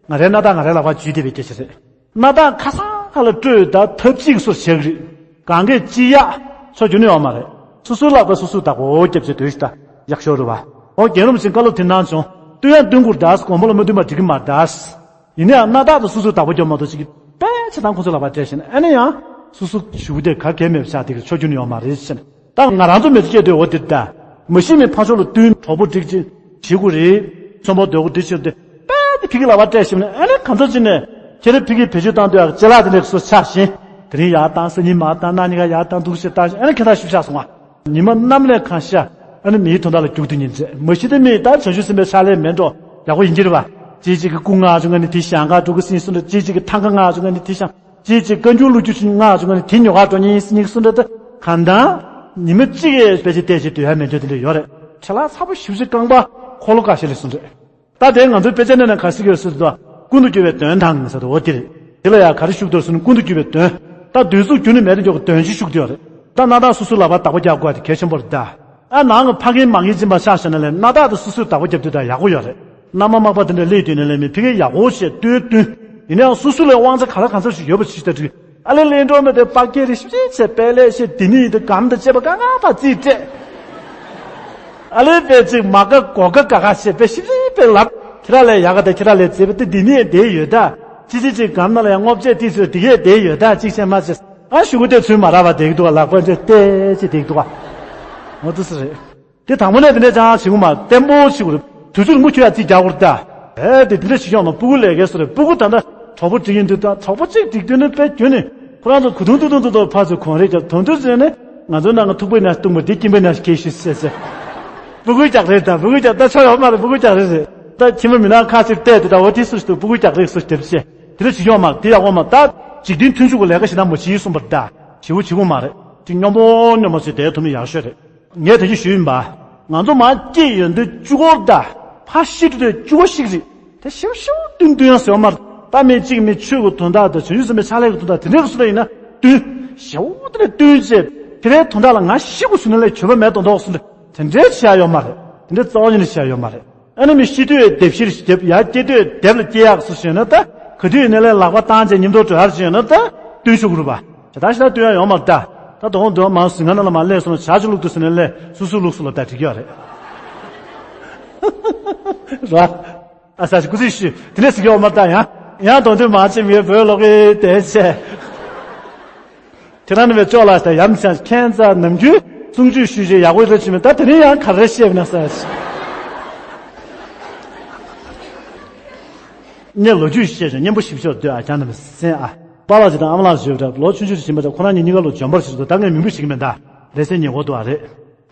ང་རའི་སྣ་ཐག་ང་རའི་ལག་པར་འཇུས་བསྡད་པའི་སྐད་ཆ་རེད། སྣ་ཐག་ཁ་སང་ཁ་ལ་སྤྲོད་ད་ཐབས་གཅིག་སོར་བྱེད་ཀྱི་རེད། གང་གས་ཅི་ཡག་ཚོ་རྒྱུ་ནི་ཡོད་མ་རེད། སུ་སུའི་ལག་པ་སུ་སུ་བདག་པོ་རྒྱབ་བྱས་སྡོད་ཤི་ད་ཡག་ཤོར་རེད་བ། འོ་རྒན་རིན་པོ་ཆེས་བཀའ་སློབ་དེ་གནང་བྱུང་། སྟོན་ཡང་སྟོན་དགོས་རེད་ད། དགོན་པ་ལ་མ་སྟོན་པ་འགྲིག་གི་མ་རེད་ད། ཡིན་ན་ཡང་སྣ་ཐག་ཏུ་སུ་སུ་བདག་པོ་རྒྱབ་མ་གཏོགས་ཅིག་གི་དཔེ་ཆ་དང་ཁོ་ཚོའི་ལག་པར་སྤྲད་ཤི་ན་ཨ་ནི་ཡང་སུ་སུ་ཞུ་དེ་ག་གེ་མེད་པ་ཆགས་དེ་གི་ཆོ་རྒྱུ་ནི་ཡོད་མ་རེད་ཤི་ན། ད་ང་རང་ཚོ་མི་ཚེ་སྐྱེལ་དུས་འོ་དེ་ད། མ་གཞི་ནས་ཕར་ཕྱོགས་ལ་བསྟུན་གྲོགས་པོ་སྒྲིག་ཅིག་བྱེད་དགོས་རེད། ཚོང་པ་སྡོད་དགོས་དེ་ཕྱིར་དེ་དཔེ་དེ་ཕ་གི་ལག་པར་སྤྲད་ཤི་ན་ཨ་ནི་གང་ཚོད་ཅིག་ནས་ཁྱེད་རང་ཕ་གི་བེད་སྤྱོད་བཏང་དུས་ཡག་ཅེ་ལག་དེ་འདྲས་སུ་ཆགས་ཤིང་དེ་རིང་ཡར་བཏང་སང་ཉིན་མར་བཏང་གནངས་ཉིན་ཀ་ཡར་བཏང་འདུག་ཞེས་བཏང་ཤིང་ཨ་ནི་ཁྱེད་རང་ཞིབ་ཆགས་སོང་ང་། ཉི་མ་གནམ་ལས་གང་ཤར་ཨ་ནི་མིའི་དོན་དག་ལ་རྒྱུག་དུས་ཉིན་མཚན་མ་གཞི་དེ་མིས་ད་བྱང་ཆུབ་སེམས་དཔའི་ཕྱག་ལས་མེད་འགྲོ་ཡག་པོ་ཡིན་གྱི་རེད་བ། ཅིག་ཅིག་གི་སྐུ་ངག་བྱུང་ང་ནི་དེ་ཞང་ག་འགྲོ་གི་སྲིད་སུ་འདྲ་ཅིག་ཅིག་གི་ཐང་ག་ངག་བྱུང་ང་ནི་དེ་ཞང་ཅིག་ཅིག་བཀའ་འགྱུར་ཀློག་རྒྱུ་ཞིག་ངག་བྱུང་ང་ནི་དེ་ཉོ་ག་འགྲོ་ཉིན་སྲིད་ཉིན་སུ་འདྲ་ད་གང་ལྟར་ཉི་མ་གཅིག་གི་དཔེ་ཆ་བལྟས་ཤིག་སྡོད་ཡ་མེད་འགྲོ་དེ་འདྲ་ཡོད་རེད། ཁྲེ་ལ་ཚ་པོ་ཞིབ་ཞིབ་རྐང་པ་འཁོར་ལོ་ཀ་ཤ་ལས་སུ་འདྲ། ད་དེ་ང་ཚོའི་དཔེ་ཆ་ནང་ན་ག་ཟེར་གྱི་ཡོད་ཟེར་དུས་ཀུན་ཏུ་རྒྱུ་བའི་དོན་དང་ཟེར་དུས་འོ་དེ་རེད། དེ་ལ་ཡང་ག་རེ་ཤུགས་འདུག་ཟེར་ན་ཀུན་ཏུ་རྒྱུ་བའི་དོན། ད་དུས་གཟུགས་རྒྱུ་ནི་མེད་དུ་འཇོག་གི་དོན་ཅིག་ཤུགས་འདུག་རེད། ད་སྣ་ཐག་སོ་སོའི་ལག་པར་བདག་པོ་རྒྱག་དགོས་པ་དེ་གལ་ཆེན་པོ་རེད་ད། ཨ་ནང་གི་ཕ་རྒན་མ་རྒན་སྦྱིན་པ་ཆགས་བཞག་ན་ལས་སྣ་ཐག་ཏུ་སོ་སོས་བདག་པོ་རྒྱབ་དུས་ད་ཡག་པོ་ཡོད་རེད། མནའ་མ་མག་པ་དེ་འདྲ་སླེབས་དུས་ནས་ལས་མི་ཕ་གིར་ཡག་པོ་བྱས་སྟོན་སྟོན། ཡིན་ནའང་སོ་སོ་ལས་དབང་ཆ་ག་ལ་གང་འཚམ་ཞིག་ཡོད་པ་ཞིག་ད་འགྲིག་ཨ་ལས་ལས་འགྲོ་མི་དེ་པགས་སྐྱེས་རེ་ཞིབ་ཅིག་བྱས་པས་ལས་བཤད་དེ་ནི་ཡིན་དུ་གམ་དང་བཅས་པ་གང་གང་ཕར་རྩིས་སྤྲད། ཨ་ལས་པས་ཅིག་མ་དགའ་གོ་དགའ་དགའ་དགའ་བྱས་པས་ཞིབ་ཅིག་པས་ལབ། ཁྱེད་རང་ལས་ཡག་ག་དེ་ཁྱེད་རང་ལས་མཛེས་པ་དེ་འདི་ནས་བསྡད་ཡོད་ད། ཅི་ཅི་ཅིག་གམ་ན་ལ་ཡང་སྔོ་བཅས་ཏི་ཚོས་དེ་གས་བསྡད་ཡོད་ད་ཅིག་བྱས་མ་བྱས། ཨ་ཤུ་གུ་དེ་ཚུན་མ་རག་པ་བསྡད་ཀྱི་འདུག་ག་ལག་པ་འདྲེ་ཏེ་ཅི་བསྡད་ཀྱི་འདུག་ག་འོ་དེ་སུ་རེད། དེ་དང་པོ་ནས་དེ་འདྲས་ཅང་བྱེད་དགོས་མ་བརྟན་པོ་བྱེད་དགོས་རེད། དུས་ཚོད་མུ་ཁྱུ་ཡ་རྩིས་རྒྱག་དགོས་རེད་ད། ཨེ་དེ་དེ་འདྲས་བྱེད་ཀྱང་ན་སྤུ་གུ་ལས་ཀའི་སུ་རེད། སྤུ་གུ་ད་ལྟ་གྲོགས་པོ་སྒྲིག་ཡིན་དུས་ད་གྲོགས་པོ་གཅིག་སྒྲིག་དུས་ནི་དཔེ་རྒྱུན་ནས་ཁོ་རང་ཚོ་གུ་དུང་ཏུ་དུང་ཏུ་དུ་ཕར་ཚུར་གོན་རེས་རྒྱབ་དོན་དུ་བྱས་ནས་ང་ཚོའི་ནང་གི་ཐུག་པའི་ནང་བཏུང་བ་འདི་སྐྱིན་པའི་ནང་ཞིག་གས་ཤིག་ཟེར་ཟེར། སྤུ་གུའི་རྒྱག་རེས་ད་སྤུ་གུའི་རྒྱག་ད་ཆོ་ཡོད་མ་རེད། སྤུ་གུའི་རྒྱག་རེས་རེད། ད་ཁྱིམ་པ་མི་ནག་ཁ་ཅིག་བལྟས་དེ་ད་འོ་དེ་སུ་ཞིག་ཏུ་སྤུ་གུའི་རྒྱག་རེས་སུ་ཞིག་དེབ་བྱས་དེ་འདྲ་བྱེད་ཀྱི་ཡོད་མ་རེད། དེ་ཡག་པོ་མ་ད་འཇིག་རྟེན་མཐུན་ཕྱུག་གི་ལས་ཀ་བྱེད་ན་མ་བྱེད་གསུངས་པ་རེད་ད། བྱེད་པོ་བྱེད་དགོས་མ་རེད། དེ་སྙོམས་པོ་སྙོམས་པོ་བྱས་བསྡད་ཐུབ་ན་ཡག་ཤོས་རེད། ངས་ད་གིན་ཞུས་ཡིན་པ། ང་ཚོ་མ་སྐྱེས་ཡོན་ཏན་བཅུ་སྐོར་ད། ཕ་ཤི་དུས་དེ་བཅུ་པ་ཤི་གི་རེད། དེ་ཤིའུ་ཤིའུ་བསྟུན་བསྟུན་ཡང་ཟེར་བ་མ་རེད། ད་མི་གཅིག་མི་ཆོས་ཀྱི་དོན་དག་དང་བྱང་ཆུབ་སེམས་དཔའི་ཕྱག་ལས་ཀྱི་དོན་དག་དེ་འདྲའི་སུ་ལ་ཡིན་ན་བསྟུན། ཤིའུ་དེ་ནས་བསྟུན་བྱས་དེ་རའི་དོན་དག་ལ་ང་ཤི་དགོས་སུ་ནི་ལས་གྱོད་པ་མེད་དོན་དག་སུ་འདྲ་དེ་འདྲའི་བྱེད་ཡ་ཡོད་མ་རེད། དེ་འདྲའི་རྩ་བ་ཉིད་ནས་བྱེད་ཡ་ཡོད་མ་རེད། ཨ་ནི་མི་ཤི་དུས་དེབ་ཤིར་རྒྱབ་ཡ་སྐྱེ་དུས་དེབ་ལ་སྐྱེ་ཡག་སུ་ཞེ་ན་ད་ག་དུས་ཡིན་ནའི་ལས་ལག་པ་བཏང་བྱས་ཉིན་ཐོ་འགྲོ་ཡར་ཞེ་ན་ད་བསྟུན་ཤོག་རུ་བ། ཇི་ལྟར་ཞེ་ན་བསྟུན་ཡ་ཡོད་མ་རེད་ད། ད་དོང་དོ་མང་ཟིང་ང་ན་ལ་མ་སླེབས་སོང་ན་བྱ་ཅི་ལུག་ཏུ་ཟིན་ནའི་ལས་སུ་སུ་ལུག་སུ་ལ་ད་འགྲིག་ཡོད་རེད། ར། ཨ་ས་ཞིག་སྐུ་ཚེ་ཞུ་དེ་ནས་ཟིག་ཡོད་མ་རེད་ད། ཡང་ཡང་དོང་དོན་མང་ཆེ་མི་བོད་ལོག་གི་དེ་ཆེ། ཁྱེད་རང་ནི་བའི་ཅོག་ལ་ཡ་ཡམ་ཆང་ཁན་ཙ་ནམ་རྒྱུན་གསུང་ཆོས་ཞུས་རྗེས་ཡག་པོ་རེད་ཅི་མིན་ད་དེ་རིང་ཡང་ག་རེ་བཤད་ན་ས་ཞིག་ངས་ལོ་རྒྱུས་བཤད་ཀྱང་སྙན་པོ་ཞིབ་ཤོག་ལྟོས་ཨ་ཀྱང་ནམ་སེམས་ཨ། པཱ་ལགས་ཀྱིས་དང་ཨ་མ་ལགས་བརྗོད་པ་ལོ་ཆུང་ཆུང་ཞིག་ཡིན་པ་དང་ཁོ་རང་གཉིས་གཉིས་ཀ་ལོ་འཇོན་པར་ཞིག་འདུག་ད་ངས་མིང་པོ་ཞིག་མིན་ད། ལེ་ཚན་ཉེ་འཁོར་དུ་ཨ་རེད།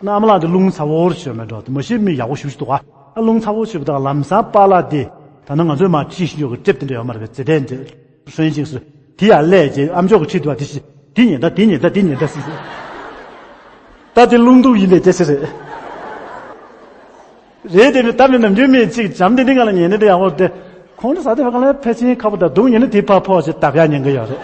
ན་ཨ་མ་ལགས་འདི་རླུང་ཚ་བོར་ཞོད་མེད་འགྲོ་མ་གཞི་མི་ཡག་པོ་ཞིག་འདུག་ཨ། རླུང་ཚ་བོ་ཞིག་འདུག་ལམ་སང་པཱ་ལགས་འདི་ད་ནི་ང་ཚོས་མ་ཁྲིད་ཤིང་ཡོད་ཀྱི་ཀྲེབ་དེ་འདྲ་ཡོད་མ་རེད་པས་ཙེ་དན་འདི། ཧྲོན་ཅིག་སུ། དེ་ཡར་སླེབས་རྗེས་ཨ་མཆོག་གི་ཁྲིད་དུ་བ་དེ་ཤི། དེ་ཉན་ད་དེ་ཉན་ད་དེ་ཉན་ད་སི་སི། ད་དེ་རླུང་རྡུགས་ཡིན་པའི་སྐད་ཆ་རེད། རེད་དེ་ནི་ད་ནི་ནམ་རྒྱུན་མི་གཅིག་འཇམ་དེ་འདི་ང་ལ་ཉན་ནི་དེ་ཡག་པོ་དེ། ཁོང་ཚོ་ས་དེ་བ་ག་ལ་ཕལ་ཆེན་ཁ་པོ་དང་རྡུང་ཉན་ནི་དེ་ཕར་ཕོག་ཅེས་བཏབ་ཡག་ཉན་གི་ཡོད་རེད།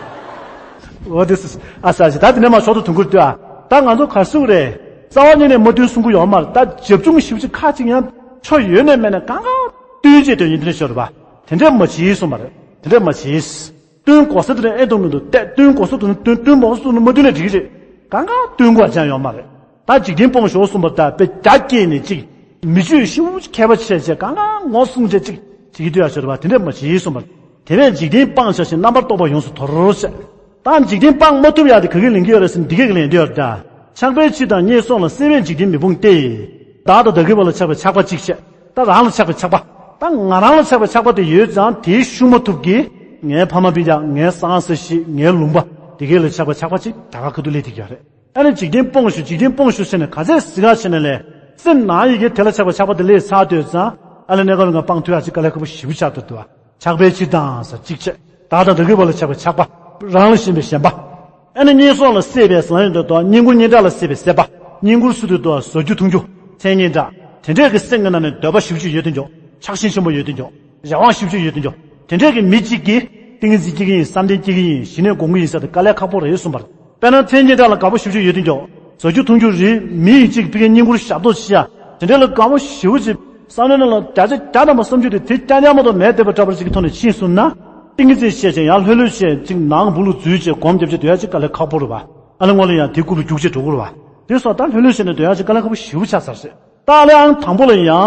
འོ་དེ་སི་ཨ་ས་ཞིག་ད་དེ་ནས་མ་ཤོག་ཏུ་དུང་ཁུར་ལྟོས་ཨ། ད་ང་ཚོ་གར་སུག་རེད། རྩ་བ་ཉིད་ནས་མ་བསྟུན་གསུང་གི་ཡོད་མ་རེད། ད་རྒྱབ་ལྗོངས་ཞིབ་ཅིག་ཁ་ཅིག་ཡང་ཆོ་ཡོད་ནས་མེད་ནས་གང་ག་བསྟུན་བྱས་དོན་ཡིན་དེ་ནས་ཤོར་བ། དེ་འདྲས་མ་བྱེད་གསུངས་པ་རེད། དེ་འདྲས་མ་བྱེད། བསྟུན་དགོས་ས་དེ་ནས་ཨེ་འདུག་མི་འདུག་བལྟས། བསྟུན་དགོས་ས་དེ་ནས་བསྟུན། བསྟུན་མ་དགོས་ས་དེ་ནས་མ་བསྟུན་ནས་འགྲིག་གི་རེད། གང་ག་བསྟུན་དགོས་ཅང་ཡོད་མ་རེད། ད་འཇིག་རྟེན་སྤོང་ཞོག་གསུངས་པ་ལྟར་དཔེ་རྒྱ་སྐྱེས་ནས་ཅིག་མི་ཆོས་ཤིན་ཏུ་མཁས་པ་བྱས་བྱས་གང་ག་ངོ་སྲུང་བྱས་ཅིག་བྱེད་ཀྱི་འདུག་ཡ་ཟེར་བ་དེ་འདྲས་མ་བྱེད་གསུངས་པ། དེ་བས་འཇིག་རྟེན་སྤང་བྱ་ཞིང་རྣམ་པར་རྟོག་པ་ཡོངས་སུ་དོར་བྱས། ད་འཇིག་རྟེན་སྤང་མ་ཐུབ་ཡ་དེ་ག་གི་ལན་གྱི་ཡོད་རེད་ཟེར་ན་འདི་ག་གི་ལན་དུ་ཡོད་རེད་ད། ཆགས་པའི་ཕྱིར་དང་ངན་སོང་ལ། སྲེད་པས་འཇིག་རྟེན་མི་སྤོང་སྟེ། བདག་དང་བདག་གི་བར་ལ་ཆགས་པའི་ཆགས་པ་གཅིག་བྱས། ད་རང་ལ་ཆགས་པའི་ཆགས་པ། ད་ང་རང་ལ་ཆགས་པའི་ཆགས་པ་དེ་ཡོད་ཙང་དེའི་ཤུགས་མ་ཐུབ་ཀྱི། ངའི་ཕ་མ་སྤུན་ཀྱག་ངའི་གསང་སྲིད་ཞིག་ངའི་ལུང་པ་དེ་གའི་ལ་ཆགས་པའི་ཆགས་པ་གཅིག་ད་ག་ཁ་ཐུག་སླེབས་ཐུབ་ཀྱི་ཡོད་རེད། ཨ་ནི་འཇིག་རྟེན་སྤོང་ཞོག་འཇིག་རྟེན་སྤོང་ཞོག་ཟེར་ནས་ག་ཚད་ཟིག་ག་བྱས་ནས་ལས། སེམས་ནང་ཡི་གེ་དེ་ལ་ཆགས་པའི་ཆགས་པ་དེ་སླེབས་ཚར་དུས་ཙང་། ཨ་ལས་གནས་སྐབས་ལ་ང་སྤང་ཐུབ་ཡག་ཅིག་དཀའ་ལས་ཁག་པོ་ཞེ་པོ་ཆགས་ཐུབ་འདུག་བ། ཆགས་པའི་ཕྱིར་དང་ཟེར་གཅིག་བྱས། བདག་དང་བདག་གི་བར་ལ་ཆགས་པའི་ཆགས་པ། རང་ལ་ཞེན་པའི་ཞེན་པ། ཨ་ནི་ངན་སོང་ལ་སྲེད་པས་ཟེར་ཡོང་དུས་དོ་བསྙེན་བཀུར་སྙན་གྲགས་ལ་སྲེད་པའི་སྲེད་པ། བསྙེན་བཀུར་སུ་དུ་དོ་བཟོ་རྒྱུ་འཐུང་རྒྱུ། མཚན་སྙན་གྲགས། དེ་འདྲས་ཀྱི་སེམས་ཀྱི་ནང་ནས་འདོད་པ་ཞེ་པོ་ཅིག་ཡོད་དུ་འཇོག་ཆགས་ཞེན་ཆེན་པོ་ཡོད་དུ་འཇོག་རེ་བ་ཞེ་པོ་ཅིག་ཡོད་དུ་འཇོག་དེ་འདྲས་ཀྱི་མི་གཅིག་གིས་ཏིང་འཛིན་སྐྱེ་གི་ཡིན། བསམ་གཏན་སྐྱེ་གི་ཡིན། ཞི་གནས་སྒོམ་གི་ཡིན་ཟེར་ཏེ་དཀའ་ལས་ཁག་པོ་རེད་གསུངས་པ་རེད། དཔེར་ན་མཚན་སྙན་གྲགས་ལ་དགའ་པོ་ཞེ་པོ་ཅིག་ཡོད་དུ་འཇོག་བཟོ་རྒྱུ་འཐུང་རྒྱུ་རེད། མི་ཡི་གཅིག་ཕ་གིའི་བསྙེན་བཀུར་ཞབས་ཏོག་བྱེད་ཡ། དེ་འདྲ་ལ་དགའ་པོ་ཞེ་པོ་ཅིག་བསམ་བློའི་ནང་ལ་བརྒྱ་ཆ་བརྒྱ་ཐམ་པ་བསམ་རྒྱུ་དེ་དེ་རྐྱང་རྐྱང་མ་གཏོགས་མེད་བསྡད་པ་འདྲ་པོ་ཅིག་གི་ཐོག་ནས་ཕྱིན་སོང་ན། ཏིང་ངེ་འཛིན་བཤད་ཅིང་ཡང་ལྷོད་ལྷོད་བྱས་ཅིག་ནང་སྦུག་ལུག་འཛུལ་བྱས་སྒོམ་རྒྱབ་བྱས་སྡོད་ཡ་ཅིག་དཀའ་ལས་ཁག་པོ་རེད་པ། ཨ་ལས་སྔོན་ལ་ཡང་དེ་རྐུབ་ལ་རྒྱུག་བྱས་འགྲོ་དགོས་རེད་པ། དེ་སོགས་ད་ལྷོད་ལྷོད་བྱས་ནས་སྡོད་ཡ་ཅིག་དཀའ་ལས་ཁག་པོ་ཞེ་པོ་ཆགས་ཚར་རེད། ད་ལས་ཨང་དང་པོ་ལ་ཡང་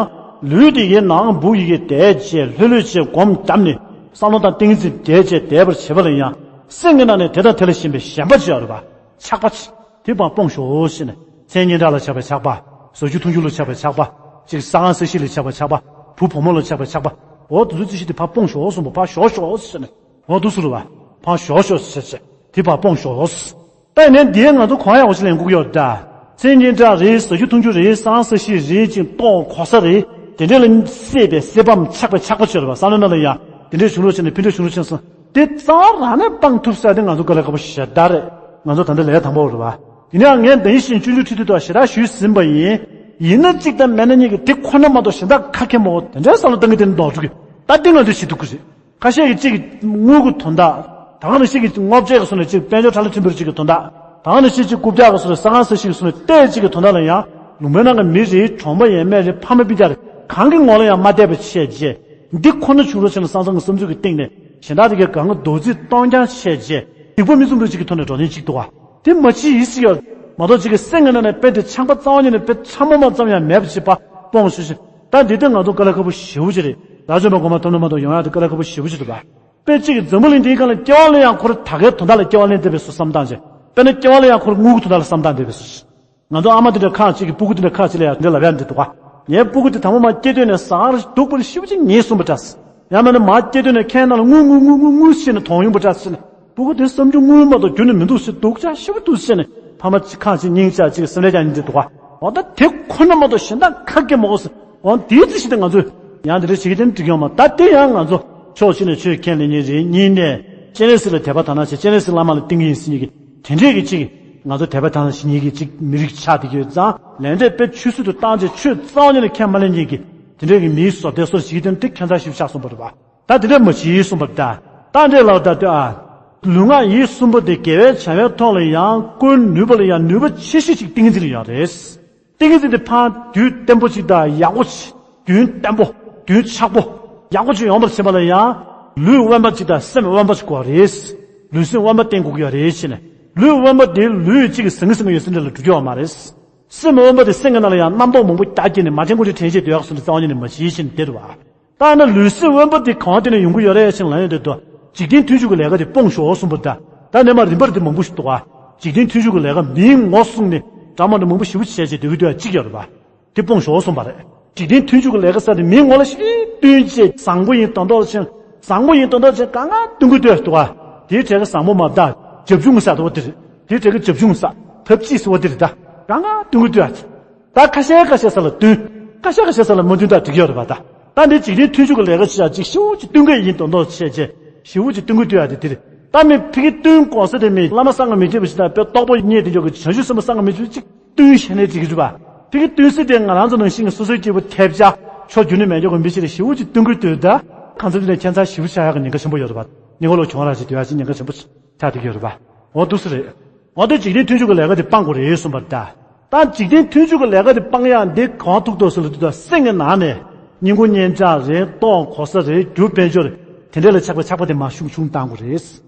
ལུས་དེ་གའི་ནང་སྦུག་ཡི་གེ་བསྡད་བྱས་ལྷོད་ལྷོད་བྱས་སྒོམ་བརྒྱབ་ནས་བསམ་བློ་དང་ཏིང་ངེ་འཛིན་བསྡད་བྱས་བསྡད་པར་བྱེད་པ་ལ་ཡང་སེམས་ཀྱི་ནང་ནས་དེ་དང་དེ་ལ་ཞེན་པའི་ཞེན་པ་བྱེད་ཡ་རེད་པ། ཆགས་པ་ཆེ། དེ་བ་སྤོང་ཞོག་ཟེར་ནས་མཚན་སྙན་གྲགས་ལ་ཆགས་པའི་ཆགས་པ། བཟོ་རྒྱུ་འཐུང་རྒྱུ་ལ་ཆགས་པའི་ཆགས་པ། ཅིག་ས་ཁང་ས་གཞི་ལ་ཆགས་པའི་ཆགས་པ། བུ་བུ་མོ་ལ་ཆགས་པའི་ཆགས་པ། འོ་དེ་ཚོ་ཅི་ཞིག་དེ་བ་སྤོང་ཞོག་གསུངས་པ། བ་ཞོག་ཞོག་ཟེར་ནས། འོ་དུ་སུ་རུ་བ། བ་ཞོག་ཞོག་ཟེར་བྱས། དེ་བ་སྤོང་ཞོག་ཟེར། ད་ཡིན་ནའི་འདིའི་ང་ཚོ་གོ་ཡག་པོ་ཞིག་ལེན་དགོས་ཀྱི་ཡོད་ད། མཚན་སྙན་གྲགས་རེད། བཟོ་རྒྱུ་འཐུང་རྒྱུ་རེད། ས་ཁང་ས་གཞི་རེད། ཅིག་ལྟོ་གོ་ས་རེད། དེ་འདྲས་ལ་སྲེད་པའི་སྲེད་པའམ་ཆགས་པའི་ཆགས་པ་ཆེ་རུ་བ། བསམ་བློའི་ནང་ལ་ཡ། དེ་འདྲས་བྱུང་རོགས་བྱས་ནས་ཕན་འདྲས་བྱུང་རོགས་བྱས་སོང་། དེ་རྩ་བ་རང་ནས་སྤང་ཐུབ་ས་དེ་ང་ཚོ་དཀའ་ལས་ཁག་པོ་ཞེ་དྲག་རེད། ང་ཚོ་ད་ལྟ་ལས་དང་པོ་རེད་བ། ཡིན་ནའང་ངས་ད་ཡིན་ཞིང་སྤྱོད་འཇུག་ཁྲིད་དུས་དང་ཞེ་དྲག་ཞུས་ཟིན་པ་ཡིན། ཡིན་ན་གཅིག་དང་མེད་ན་གཉིས་ཀྱི་དེ་ཁོ་ན་མ་གཏོགས་གཞན་དག་ཁ་ཁྱེར་མོ་དེ་འདྲའི་བསམ་བློ་གཏང་གི་དེ་ནི་ལྡོག་འགྲོ་གི། ད་འདི་ང་ཚོས་ཤེས་ཐུབ་ཀྱི་རེད། ཁ་ཤས་ཀྱིས་གཅིག་གི་དངུལ་གྱི་དོན་དག་ད་ག་ནང་བཞིན་གྱི་དངོས་པོ་ཅིག་གི་སོ་ནས་གཅིག་དཔལ་འབྱོར་ཁྲ་ལ་ཐིམ་པོར་གཅིག་གི་དོན་དག་ད་ག་ནང་བཞིན་གཅིག་རྐུབ་བཀྱག་གི་སོ་ནས་ས་ཁང་ས་གཞིའི་སོ་ནས་བལྟས་གཅིག་གི་དོན་དག་ལ་ཡང་ ལུང་པའི་ནང་གི་མི་རེད། གྲོང་པ་ཡས་མས་རེད། ཕ་མ་སྤུན་ཀྱག་རེད། གང་གི་ངོ་ལ་ཡང་མ་བལྟས་པ་བྱས་རྗེས། འདི་ཁོ་ན་བྱུང་རོགས་བྱས་ན་བསམ་བསམ་གྱི་བསམ་ཚུལ་གྱི་སྟེང་ནས་གཞན་དག་དེ་གའི་གང་གི་རྡོག་རྫིས་གཏོང་རྐྱང་བྱས་རྗེས། སྡིག་པ་མི་བསམ་རོགས་གཅིག་གི་ཐོག་ནས་འགྲོ་མཁན་གཅིག་འདུག་ག་དེ་མ་བྱེད་ཡིན་ཟེར་ཡོད་མ་གཏོགས། གཅིག་གི་སེམས་ཀྱི་ནང་ནས་དཔེ་དེ་ཆགས་པ་རྩ་བ་ཉིད་ནས་དཔེ་ཆགས་མ་མ་ཙམ་ཡང་མེད་པ་བྱེད་པ་སྤོང་ཤོག་ཤིག་ད་འདི་ལྟར་ང་ཚོ་དཀའ་ལས་ཁག་པོ་ཞེ་པོ་ཅིག་རེད། ར་ཇོ་མ་གོང་མ་ཐོབ་ནས་མ་གཏོགས་ཡོང་ཡག་དེ་དཀའ་ལས་ཁག་པོ་ཞེ་པོ་ཅིག་རེད་པ། དཔེ་གཅིག་གི་འཛམ་བུ་གླིང་འདིའི་སྒང་ལ་སྐྱེ་བ་ལ་ཡང་ཁོ་རང་ད་གའི་དོན་དག་ལ་སྐྱེ་བ་ལེན་བསྡད་པའི་བཟོ་བསམ་སྟངས་ཅིག་དཔེར་ན་སྐྱེ་བ་ལ་ཡང་ཁོ་རང་དངུལ་གྱི་དོན་དག་ལ་བསམ་སྟངས་བསྡད་པའི་བཟོ་ཞིག་ང་ཚོ་ཨ་མ་དེ་འདྲ་ཁག་ཅིག་གིས་སྤུ་གུ་དེ་འདྲ་ཁག་ཅིག་ལ་ཡང་འདྲ་ལབ་ཡག་འདི་འདུག་ག་ངའི་སྤུ་གུ་དེ་དང་པོ་མར་སྐྱེས་དུས་ནས་ཟ་ཁང་རུ་སྡུག་པོ་ཞེ་པོ་ཅིག་ཉོས་སོང་བ་འདྲ། ཡང་མིན་ན་མར་སྐྱེས་དུས་ནས་ཁའི་ནང་ལ་རྔུལ་རྔུལ་རྔུལ་རྔུལ་རྔུལ་བྱས་ནས་དོགས་ཡོང་བ་འདྲ་བྱས་ནས། སྤུ་གུ་དེ་བསམ་རྒྱུ་དངུལ་མ་གཏོགས་རྒྱུ་ནི་མི་འདུག་ཟེར། སྡུག་ཅག་ཞེ་པོ་འདུག་ཟེར་ནས་ཕ་མ་ཁག་ཅིག་སྙིང་ཅག་ཅིག་སེམས་ཁྲལ་རྒྱག་མཁན་འདི་འདུག་ག་འོ་ད་དེ་ཁོ་ན་མ་གཏོགས་གཞན་དག་ཁ་སྐད་མ་གོ་ཟེར། འོ་དེའི་རྩིས་གཞི་དེ་ང་ཚོས་ཡང་དེ་འདྲ་བྱེད་ཀྱི་དེ་ནི་འགྲིག་ཡོང་མ། ད་དེ་ཡང་ང་ཚོ་ཕྱོགས་གཅིག་ནས་ཆོས་ཁས་ལེན་མཁན་རེད། གཉིས་ནས་སྤྱན་རས་གཟིགས་ལ་དད་པ་དག་སྣང་བྱེད། སྤྱན་རས་གཟིགས་བླ་མ་ལ་བསྟེན་གྱི་ཡིན་ཟེར་མཁན་གྱི་དེ་འདྲས་ཀྱི་ཅིག་ང་ཚོ་དད་པ་དག་སྣང་བྱེད་མཁན་གྱི་ཅིག་མི་རིགས་ཆགས་བསྡད་ཀྱི་ཡོད་ཙང་། ལས་འབྲས་དཔེ་ཆུད་ཟོས་སུ་བཏང་བྱས་ཆོས་རྩ་བ་ཉིད་ནས་ཁས་མ་ལེན་མཁན་གྱི་དེ་འདྲས་ཀྱི་མིའི་བཟོ་ལྟ་སོགས་བྱེད་ཀྱི་དེ་ནི་དེ་ཁྱད་མཚར་ཞིག་ཆགས་སོང་བ་རེད་པ། ད་དེ་འདྲས་མ་བྱེད་གསུངས་པ་རེད་ད། ད་འདྲས་ལབ་ད་དེ་ཨ། ལུས་ངག་ཡིད་གསུམ་པོ་དེ་དགེ་བའི་བྱ་བའི་ཐོག་ལ་ཡང་བཀོལ་ནུས་པ་ལ་ཡང་ནུས་པ་ཆེ་ཤོས་ཅིག་ཏིང་འཛིན་ལ་ཡོད་རེད། ཏིང་འཛིན་དེ་ཕར་རྒྱུན་བརྟན་པོ་ཅིག་དང་ཡག་པོ་ཅིག་རྒྱུན་བརྟན་པོ། རྒྱུན་ཆགས་པོ། ཡག་པོ་ཅིག་ཡོང་བར་བྱེད་པ་ལ་ཡང་ལུས་དབེན་པ་ཅིག་དང་སེམས་དབེན་པ་ཅིག་དགོས་རེད། ལུས་སེམས་དབེན་པ་བསྟེན་དགོས་ཀྱི་ཡོད་རེད་ཟེར་ནས། ལུས་དབེན་པ་དེ་ལུས་གཅིག་གིས་ཟང་ངེ་ཟིང་ངེ་ཡོད་ས་འདྲ་ལ་འགྲོ་རྒྱུ་ཡོད་མ་རེད། སེམས་དབེན་པ་དེ་སེམས་ཀྱི་ནང་ལ་ཡང་རྣམ་རྟོག་མང་པོ་རྒྱག་བསྐྱེད་ནས་མ་དྲན་དགོས་དུས་དྲན་བྱས་སྡོད་ཡག་སོང་ཙང་རྩ་བ་ཉིད་ནས་མ་བྱེད་ཟེར་ནས་དེ་རེད་བ། ད་ན་ལུས་སེམས་དབེན་པ་དེ་གང་དེ་ནས་ཡོང་གི་ཡོད་རེད་ཟེར་ལབ་ཡོང་དུས་དུ། འཇིག་རྟེན་མཐུན་འཇུག་གི་ལས་ཀ་དེ་སྤོངས་ཤོག་གསུངས་པ་རེད་ད། ད་ནས་མར་རིམ་པར་དེ་མང་པོ་ཞིག་འདུག་ག་འཇིག་རྟེན་མཐུན་འཇུག་གི་ལས་ཀ་མིའི་ངོ་བཟུང་ནས་འདྲ་མ་འདྲ་མང་པོ་ཞེ་པོ་བྱས་བྱས་སྡོད་ཀྱི་འདུག་ཡ་གཅིག་ཡོད་རེད་པ། དེ་སྤོངས་ཤོག་གསུངས་པ་རེད། འཇིག་རྟེན་མཐུན་འཇུག་གི་ལས་ཀ་ཟེར་དེ་མིའི་ངོ་ལ་ཞིག་བསྟུན་བྱས་བཟང་པོ་ཡིན་དོན་དག་ཆེན། བཟང་པོ་ཡིན་དོན་དག་ཆེན་གང་ག་སྟོན་གྱི་འདུག་ཡ་འདུག་ག་དེའི་གྲས་ཀྱི་བཟང་པོ་མ་ད་རྒྱབ་ཆུང་ཟེར་དོ་དེ་རེད། དེའི་གྲས་ཀྱི་རྒྱབ་ཆུང་ཟེར་ཐབས་ཅིག་ཟེར་བ་དེ་རེད་ད། གང་ག་སྟོན་གྱི་འདུག་ཡ། ད་ཁ་ཤས་ཁ་ཤས་ས་ལ་བསྟུན། ཁ་ཤས་ཁ་ཤས་ས་ལ་མ་བསྟུན་ད་འགྲིག་ཡོད་རེད་པ་ད། ད་འདི་འཇིག་རྟེན་མཐུན་འཇུག་གི་ལས་ཀ་བྱེད་ཡག་ཅིག་ཞེ་པོ་ཅིག་བསྟུན་གྱི་ཡིན་དོན་དག་བྱས་རྗེས་ཞེ་པོ་ཅིག་བསྟུན་གྱི་འདུག་ཡ་དེ་དེ་རེད། ད་མི་ཕ་གི་བསྟུན་དགོས་ས་དེ་མི་བླ་མ་བསམ་གྱིས་མི་ཁྱབ་པ་ཞིག་དང་དཔེ་རྟོགས་པ་རྙེད་དེ་འཇོག་གི་བྱང་ཆུབ་སེམས་དཔའ་བསམ་གྱིས་མི་ཁྱབ་པ་ཅིག་བསྟུན་ཤེས་ནས་འགྲིག་གི་རེད་པ། ཕ་གི་བསྟུན་ས་དེ་ང་རང་ཚོ་ནང་བཞིན་གྱི་སོ་སོའི་སྐྱེས་བུ་ཐེབས་ཆག་ཕྱོགས་རྒྱུན་ནས་མེད་འཇོག་གི་མི་ཞིག་ལ་ཞེ་པོ་ཅིག་བསྟུན་གྱི་འདུག་ད། གང་ཚ་དེ་ནས་ཁྱད་མཚར་ཞེ་པོ་ཆགས་ཡག་གི་ཉེན་ཁ་ཆེན་པོ་ཡོད་རེད་པ། ཉེན་ཁ་ལོ་གྱོང་རག་ཅིག་སྡོད་ཡག་ཅིག་ཉེན་ཁ་ཆེན་པོ་ཆགས་བསྡད་ཀྱི་ཡོད་རེད་པ། འོ་འདུག་སེ་རེད། འོ་དེ་འཇིག་རྟེན་མཐུན་འཇུག་གི་ལས་ཀ་དེ་སྤང་དགོས་རེད་གསུངས་པ་རེད་ད། ད་འཇིག་རྟེན་མཐུན་འཇུག་གི་ལས་ཀ་དེ་སྤང་ཡག་འདི་གང་ཐུག་ཐུག་ཟེར་ལ་དུས་ད་སེམས་ཀྱི་ནང་ནས་སྙིང་པོ་སྙན་གྲགས་རེད། ལྟོ་གོས་ས་རེད། རྒྱུ་དཔལ་འབྱོར་རེད། དེ་འདྲ་ལ་ཆགས་པའི་ཆགས་པ་དེ་མར་ཤུགས་ཆུང་བཏང་དགོས་རེད།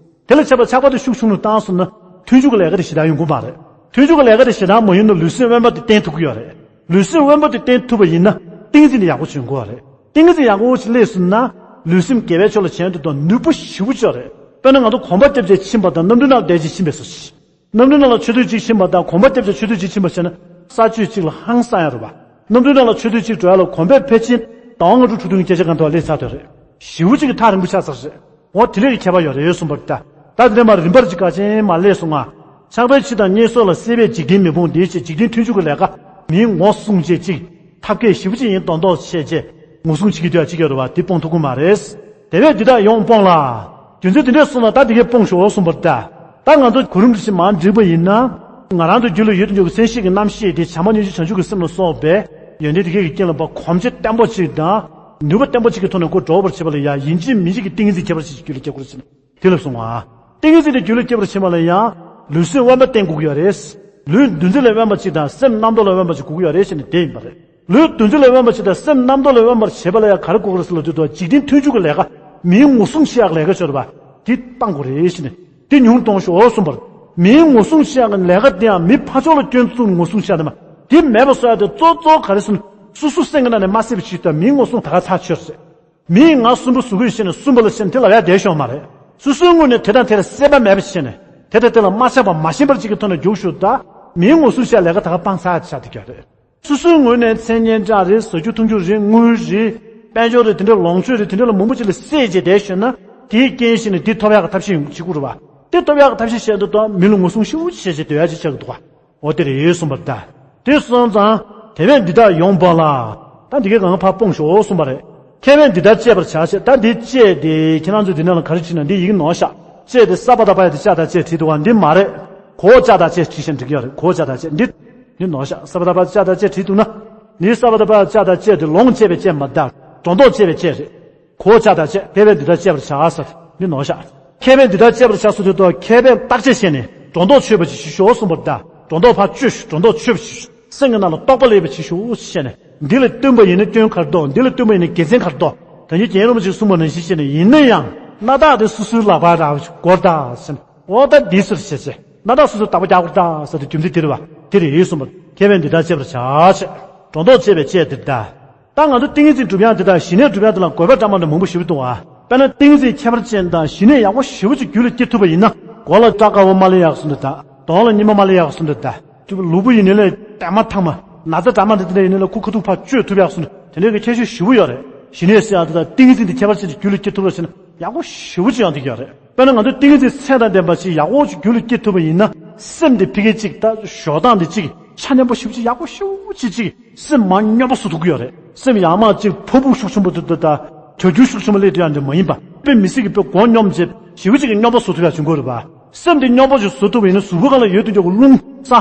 དེ་ལ་ཆགས་པའི་ཆགས་པ་དེ་ཤུགས་ཆུང་རུ་བཏང་སོང་ན་མཐུན་འཇུག་གི་ལས་ཀ་དེ་ཞེ་དྲག་ཡོང་གི་མ་རེད། མཐུན་འཇུག་གི་ལས་ཀ་དེ་ཞེ་དྲག་མ་ཡོང་ན་ལུས་སེམས་དབེན་པ་དེ་བསྟེན་ཐུབ་ཀྱི་ཡོད་རེད། ལུས་སེམས་དབེན་པ་དེ་བསྟེན་ཐུབ་པ་ཡིན་ན་ཏིང་འཛིན་དེ་ཡག་པོ་བྱུང་དགོས་རེད། ཏིང་འཛིན་ཡག་པོ་ཞིག་སླེབས་སོང་ན་ལུས་སེམས་དགེ་བའི་ཕྱོགས་ལ་བྱས་དུས་དང་ནུས་པ་ཞེ་པོ་ཅིག་ཡོད་རེད། དཔེར་ན་ང་ཚོ་གོམ་པ་རྒྱབ་བྱས་ཕྱིན་པ་དང་གནམ་གྲུའི་ནང་བསྡད་བྱས་ཕྱིན་པའི་བཟོ་ཞིག་གནམ་གྲུའི་ནང་ལ་མཆོད་རྟེན་གཅིག་ཕྱིན་པ་དང་གོམ་པ་རྒྱབ་བྱས་མཆོད་རྟེན་གཅིག་ཕྱིན་པ་བྱས་ན་ས་ཆ་གཅིག་ལ་ཧང་སང་ཡ་རེད་པ། གནམ་གྲུའི་ནང་ལ་མཆོད་རྟེན་གཅིག་འགྲོ་ཡ་ལ་གོམ་པས་ཕལ་ཆེར་ཟླ་བ་ལྔ་དྲུག་དྲུག་བདུན་བརྒྱད་ཅུ་གང་ཐོག་སླེབས་ཚར་དོ་རེད། ཞེ་པོ་ཅིག་གི་ཐག་རིང་པོ་ཆགས་ཚར་རེད། འོ་དེ་འདྲས་ཀྱི་ཁྱད་པར་ཡོད་རེད་གསུངས་པ་རེད་ད། ད་དེ་འདྲས་མར་རིམ་པར་ཅིག་ག་ཅན་མར་སླེབས་སོང་ང་། ཆགས་པའི་ཕྱི་དང་བརྙེས་སོགས་ལ་སྲེད་པས་འཇིག་རྟེན་མི་སྤོང་དེའི་ཕྱིར་འཇིག་རྟེན་མཐུན་འཇུག་གི་ལས་ཀ་མིའི་ངོ་བཟུང་བྱས་ཅིག་ཐབས་མཁས་ཞེ་པོ་ཅིག་ཡིན་མདོག་མདོག་བྱས་རྗེས་ངོ་བཟུང་བྱེད་ཀྱི་འདུག་ཡ་ཅིག་ཡོད་རེད་བ། དེ་སྤོང་ཐུབ་ཀྱི་མ་རེད། དེ་བས་འདི་དག་ཡོངས་སྤོངས་ལ། རྒྱུ་མཚན་དེ་འདྲས་སོང་ན་ད་དེ་གས་སྤོངས་ཤོག་གསུངས་པ་རེད་ད། ད་ང་ཚོ་གོ་རིམ་རེ་བཞིན་མར་འགྲིག་པ་ཡིན་ན། ང་རང་ཚོ་རྒྱུད་ལ་ཡོད་དུ་འཇུག་གི་སེམས་བསྐྱེད་ཀྱི་རྣམ་ཤེས་དེ་བྱམས་པ་སྙིང་རྗེ་བྱང་ཆུབ་ཀྱི་སེམས་ལ་སོགས་པའི་ཡོན་ཏན་དེ་གས་ཀྱི་རྐྱེན་ལ་བ་གོམས་གཤིས་བརྟན་པོ་ཅིག་དང་། ནུས་པ་བརྟན་པོ་ཅིག་གི་ཐོག་ནས་འགོ་འགྲོ་བར་བྱེད་པ་ལ་ཡ་ཡིན་གཅིག་མིན་གཅིག་གི་ཏིང་འཛིན་ཁྱད་པར་ཅན་ཞིག་རྒྱུད་ལ་སྐྱེ་དགོས་ཟེར་ནས་དེ་ལ་གསུངས་པ། ཏིང་འཛིན་དེ་རྒྱུད་ལ་སྐྱེ་བར་བྱེད་པ་ལ་ཡང་ལུས་སེམས་དབེན་པ་བསྟེན་དགོས་ཀྱི་ཡོད་རེད། ལུས་འདུ་འཛི་ལས་དབེན་པ་ཅིག་དང་སེམས་རྣམ་རྟོག་ལས་དབེན་པ་ཅིག་དགོས་ཀྱི་ཡོད་རེད་ཟེར་ནས་དེ་ཡིན་པ་རེད། ལུས་འདུ་འཛི་ལས་དབེན་པ་ཅིག་དང་སེམས་རྣམ་རྟོག་ལས་དབེན་པར་བྱེད་པ་ལ་ཡང་ག་རེ་དགོས་ཀྱི་རེད་ཟེར་ལབ་དུས་དུ་འཇིག་རྟེན་མཐུན་འཇུག་གི་ལས་ཀ་མིའི་ངོ་སྲུང་བྱེད་ཡག་ལས་ཀ་ཤོར་བ་འདི་སྤང་དགོས་རེད་ཟེར་ནས་འདི་ཉུང་གཏོང་ཤོག་གསུངས་པར། མིའི་ངོ་སྲུང་བྱེད་ཡག་གི་ལས་ཀ་དེ་ཡང་མི་ཕར་ཕྱོགས་ལ་སྐྱོན་བཙུགས་ནས་ངོ་སྲུང་བྱེད་ཡག་དེ་མ་འདི་མེད་པ་བཟོ་ཡག་དེ་གཙོ་གཙོ་ག་རེ་ཟེར་ན་སོ་སོ་སེམས་ཀྱི་ནང་ནས་མ་བསད་པ་ཞིག་དང་མིའི་ངོ་སྲུང་ད་ག་ཚར་ཆོད་རེད། མིས་ང་སུན་པོ་བཟོ་གི་ཡོད་ཟེར་ནས་སུན་པོ་ལ་ཟེར་ནས་དེ་ལབ་ཡག་བསྡད་ཤོག་མ་རེད། སོ་སོའི་ངོས་ནས་དེ་དང་དེ་ལ་སྲེད་པ་མེད་པ་བྱས་ནས་དེ་དང་དེ་ལ་མ་ཆགས་པ་མ་ཞེན་པར་གཅིག་གི་ཐོག་ནས་རྒྱུགས་ཤོག་ད་མིའི་ངོ་སྲུང་བྱེད་ཡག་ལས་ཀ་ད་ག་སྤང་ཚར་ཆགས་བསྡད་ཀྱི་རེད། སོ་སོའི་ངོས་ནས་མཚན་སྙན་གྲགས་རེད། ཟ་རྒྱུ་འཐུང་རྒྱུ་རེད། དངུལ་རེད། དཔལ་འབྱོར་རེད། དེ་འདྲ་ལོངས་སྤྱོད་རེད། དེ་འདྲ་ལ་མང་པོ་ཅིག་ལ་སྲེད་བྱས་བསྡད་ཤོད་ན་དེའི་རྐྱེན་བྱས་ནས་དེ་ཐོབ་ཡག་གི་ཐབས་ཤེས་ཡོང་གི་བྱེད་དགོས་རེད་བ། དེ་ཐོབ་ཡག་གི་ཐབས་ཤེས་བྱས་འདུག་དང་མི་ལ་ངོ་སྲུང་ཞེ་པོ་ཅིག་བྱས་བྱས་སྡོད་ཡག་ཅིག་ཆགས་ཀྱི་འདུག་བ། འོ་དེ་རེད་གསུངས་པ་རེད་ད། དེ་སོང་ཙང་དེ་བས་འདི་དག་ཡོངས་སྤོངས་ལ། ད་འདི་གའི་གང་ཕར་སྤོངས་ཤོག་གསུངས་པ་རེད། ཁེ་ཕན་འདི་ལྟར་སྤྱད་པར་བྱ་ཞེས། ད་འདི་སྤྱད་དེ་ཁྱེད་རང་ཚོས་འདི་ནང་ལ་ག་རེ་བྲིས་ན་འདི་ཡི་གེ་ནོར་ཤག་སྤྱད་དེ་ས་པ་ད་པ་ཡ་དེ་ལྕགས་དང་བཅས་བྲིས་འདུག་བ། འདི་མ་རེད། གོ་ལྕགས་དང་བཅས་བྲིས་ཤག་འགྲིག་གི་ཡོད་རེད། གོ་ལྕགས་དང་བཅས་འདི། འདི་ནོར་ཤག་ས་པ་ད་པ་ལྕགས་དང་བཅས་བྲིས་འདུག་ན། འདི་ས་པ་ད་པ་ལྕགས་དང་བཅས་དེ་ལོངས་སྤྱད་པའི་སྤྱད་མ་ད། སྒྲོ་འདོགས་བཅད་པའི་བཅད་རེད། གོ་ལྕགས་དང་བཅས་ཁེ་ཕན་འདི་ལྟར་སྤྱད་པར་བྱ་ཟེར། འདི་ནོར་ཤག་ཁེ་ཕན་འདི་ལྟར་སྤྱད་པར་བྱ་ཟེར་དུས་ཐོག་ཁེ་ཕན་བརྟག་དཔྱད་བྱས་ནས་སྒྲོ་འདོགས་ཆོད་པ་ཅིག་ཞུ་ཤོག་གསུངས་པ་རེད་ད། སྒྲོ་འདོགས་ཕར་གཅོད་ཤོག་སྒྲོ་འདོགས་ཆོད་པ་ཅིག་ སེམས་ཀྱི་ནང་ལ་རྟོག་པ་སླེབས་པ་བྱེད་ཤོག་ཅེས་བཤད་ནས། འདི་ལ་བསྟུན་པ་ཡིན་ན་སྐྱོན་ག་རེ་འདུག་འདི་ལ་བསྟུན་པ་ཡིན་ན་དགེ་མཚན་ག་རེ་འདུག་ད་ནི་རྒན་རིན་པོ་ཆེས་གསུངས་པ་ནང་བཞིན་བྱས་ནས། ཡིན་ན་ཡང་སྣ་ཐག་དེ་སོ་སོའི་ལག་པར་རག་པ་ཞིག་དགོས་ད་ཟེར་ནས། འོ་ད་འདི་ཟེར་བྱས་བྱས། སྣ་ཐག་སོ་སོའི་བདག་པོ་རྒྱག་དགོས་ད་ཟེར་ཏེ། རྒྱུ་མཚན་དེ་རེད་བ། དེ་རེད་གསུངས་པ། མཁས་པས་འདི་ལྟར་དཔྱད་པར་བྱ་ཞེས། སྒྲོ་འདོགས་བཅད་པའི་དཔྱད་འདིར་གདའ། ད་ང་ཚོ་ཏིང་ངེ་འཛིན་སྒྲུབ་ཡག་འདི་དང་ཞི་གནས་སྒྲུབ་ཡག་འདི་ལ་དགོས་པ་འདྲ་མ་འདྲ་མང་པོ་ཞེ་པོ་འདུག་ཨ། དཔེར་ན་ཏིང་ངེ་འཛིན་ཁྱད་པར་ཅན་དང་ཞི་གནས་ཡག་པོ་ཞེ་པོ་ཅིག་རྒྱུད་ལ་སྐྱེ་ཐུབ་པ་ཡིན་ན། མགོ་ལ་སྐྲ་དཀར་པོ་མ་སླེབས་ཡག་གསུངས་འདུག་ད། གདོང་ལ་སྙིམ་པ་མ་སླེབས་ཡག་གསུངས་འདུག་ད། ལུས་པོ་ཡིན་ནའི་ལས་དལ་མ་ཐང་མ། ན་ཚ་འདྲ་མ་འདྲ་དེ་འདྲ་ཡིན་ནའི་ལས་ཁུ་ཁ་ཐུག་ཕར་གཅོད་ཐུབ་ཡག་གསུངས་འདུག་དེ་འདྲའི་གི་ཁྱད་ཆོས་ཞེ་པོ་ཡོད་རེད། ཞི་གནས་ཟེར་ཡག་འདི་དང་ཏིང་ངེ་འཛིན་འདི་ཁྱད་པར་ཅན་གྱི་རྒྱུད་ལ་སྐྱེ་ཐུབ་པ་ཟེར་ན་ཡག་པོ་ཞེ་པོ་ཅིག་ཡོང་བསྡད་ཀྱི་ཡོད་རེད། དཔེར་ན་ང་ཚོ་ཏིང་ངེ་འཛིན་ཚད་དང་ལྡན་པ་ཅིག་ཡག་པོ་ཅིག་རྒྱུད་ལ་སྐྱེ་ཐུབ་པ་ཡིན་ན། སེམས་འདི་ཕ་གི་ཅིག་ད་ཞོགས་སྟངས་འདི་ཅིག་ཆ་མཉམ་པོ་ཞེ་པོ་ཅིག་ཡག་པོ་ཞེ་པོ་ཅིག་ཅིག་སེམས་མར་སྙོམས་པོ་བཟོ་ཐུབ་ཀྱི་ཡོད་རེད། སེམས་ཡར་མར་ཅིག་ཕོ་བུ་ཤུགས་ཆེན་པོ་དེ་འདྲ་དང་། གྱ་གྱུ་ཤུགས་ཆེན་པོ་སླེབས་ཐུབ་ཡག་འདི་མ་ཡིན་པ། དཔེ་མི་སྲིད་ཀྱི་དཔེ་མགོ་སྙོམས་བྱས་ཞེ་པོ་ཅིག་གི་སྙོམས་པོ་བཟོ་ཐུབ་ཡག་བྱུང་དགོས་རེད་པ། སེམས་འདི་སྙོམས་པོ་ཅིག་བཟོ་ཐུབ་པ་ཡིན་ན་གཟུགས་པོ་སྒང་ལ་ཡོད་དུས་འཇོག་གི་རླུང་ས་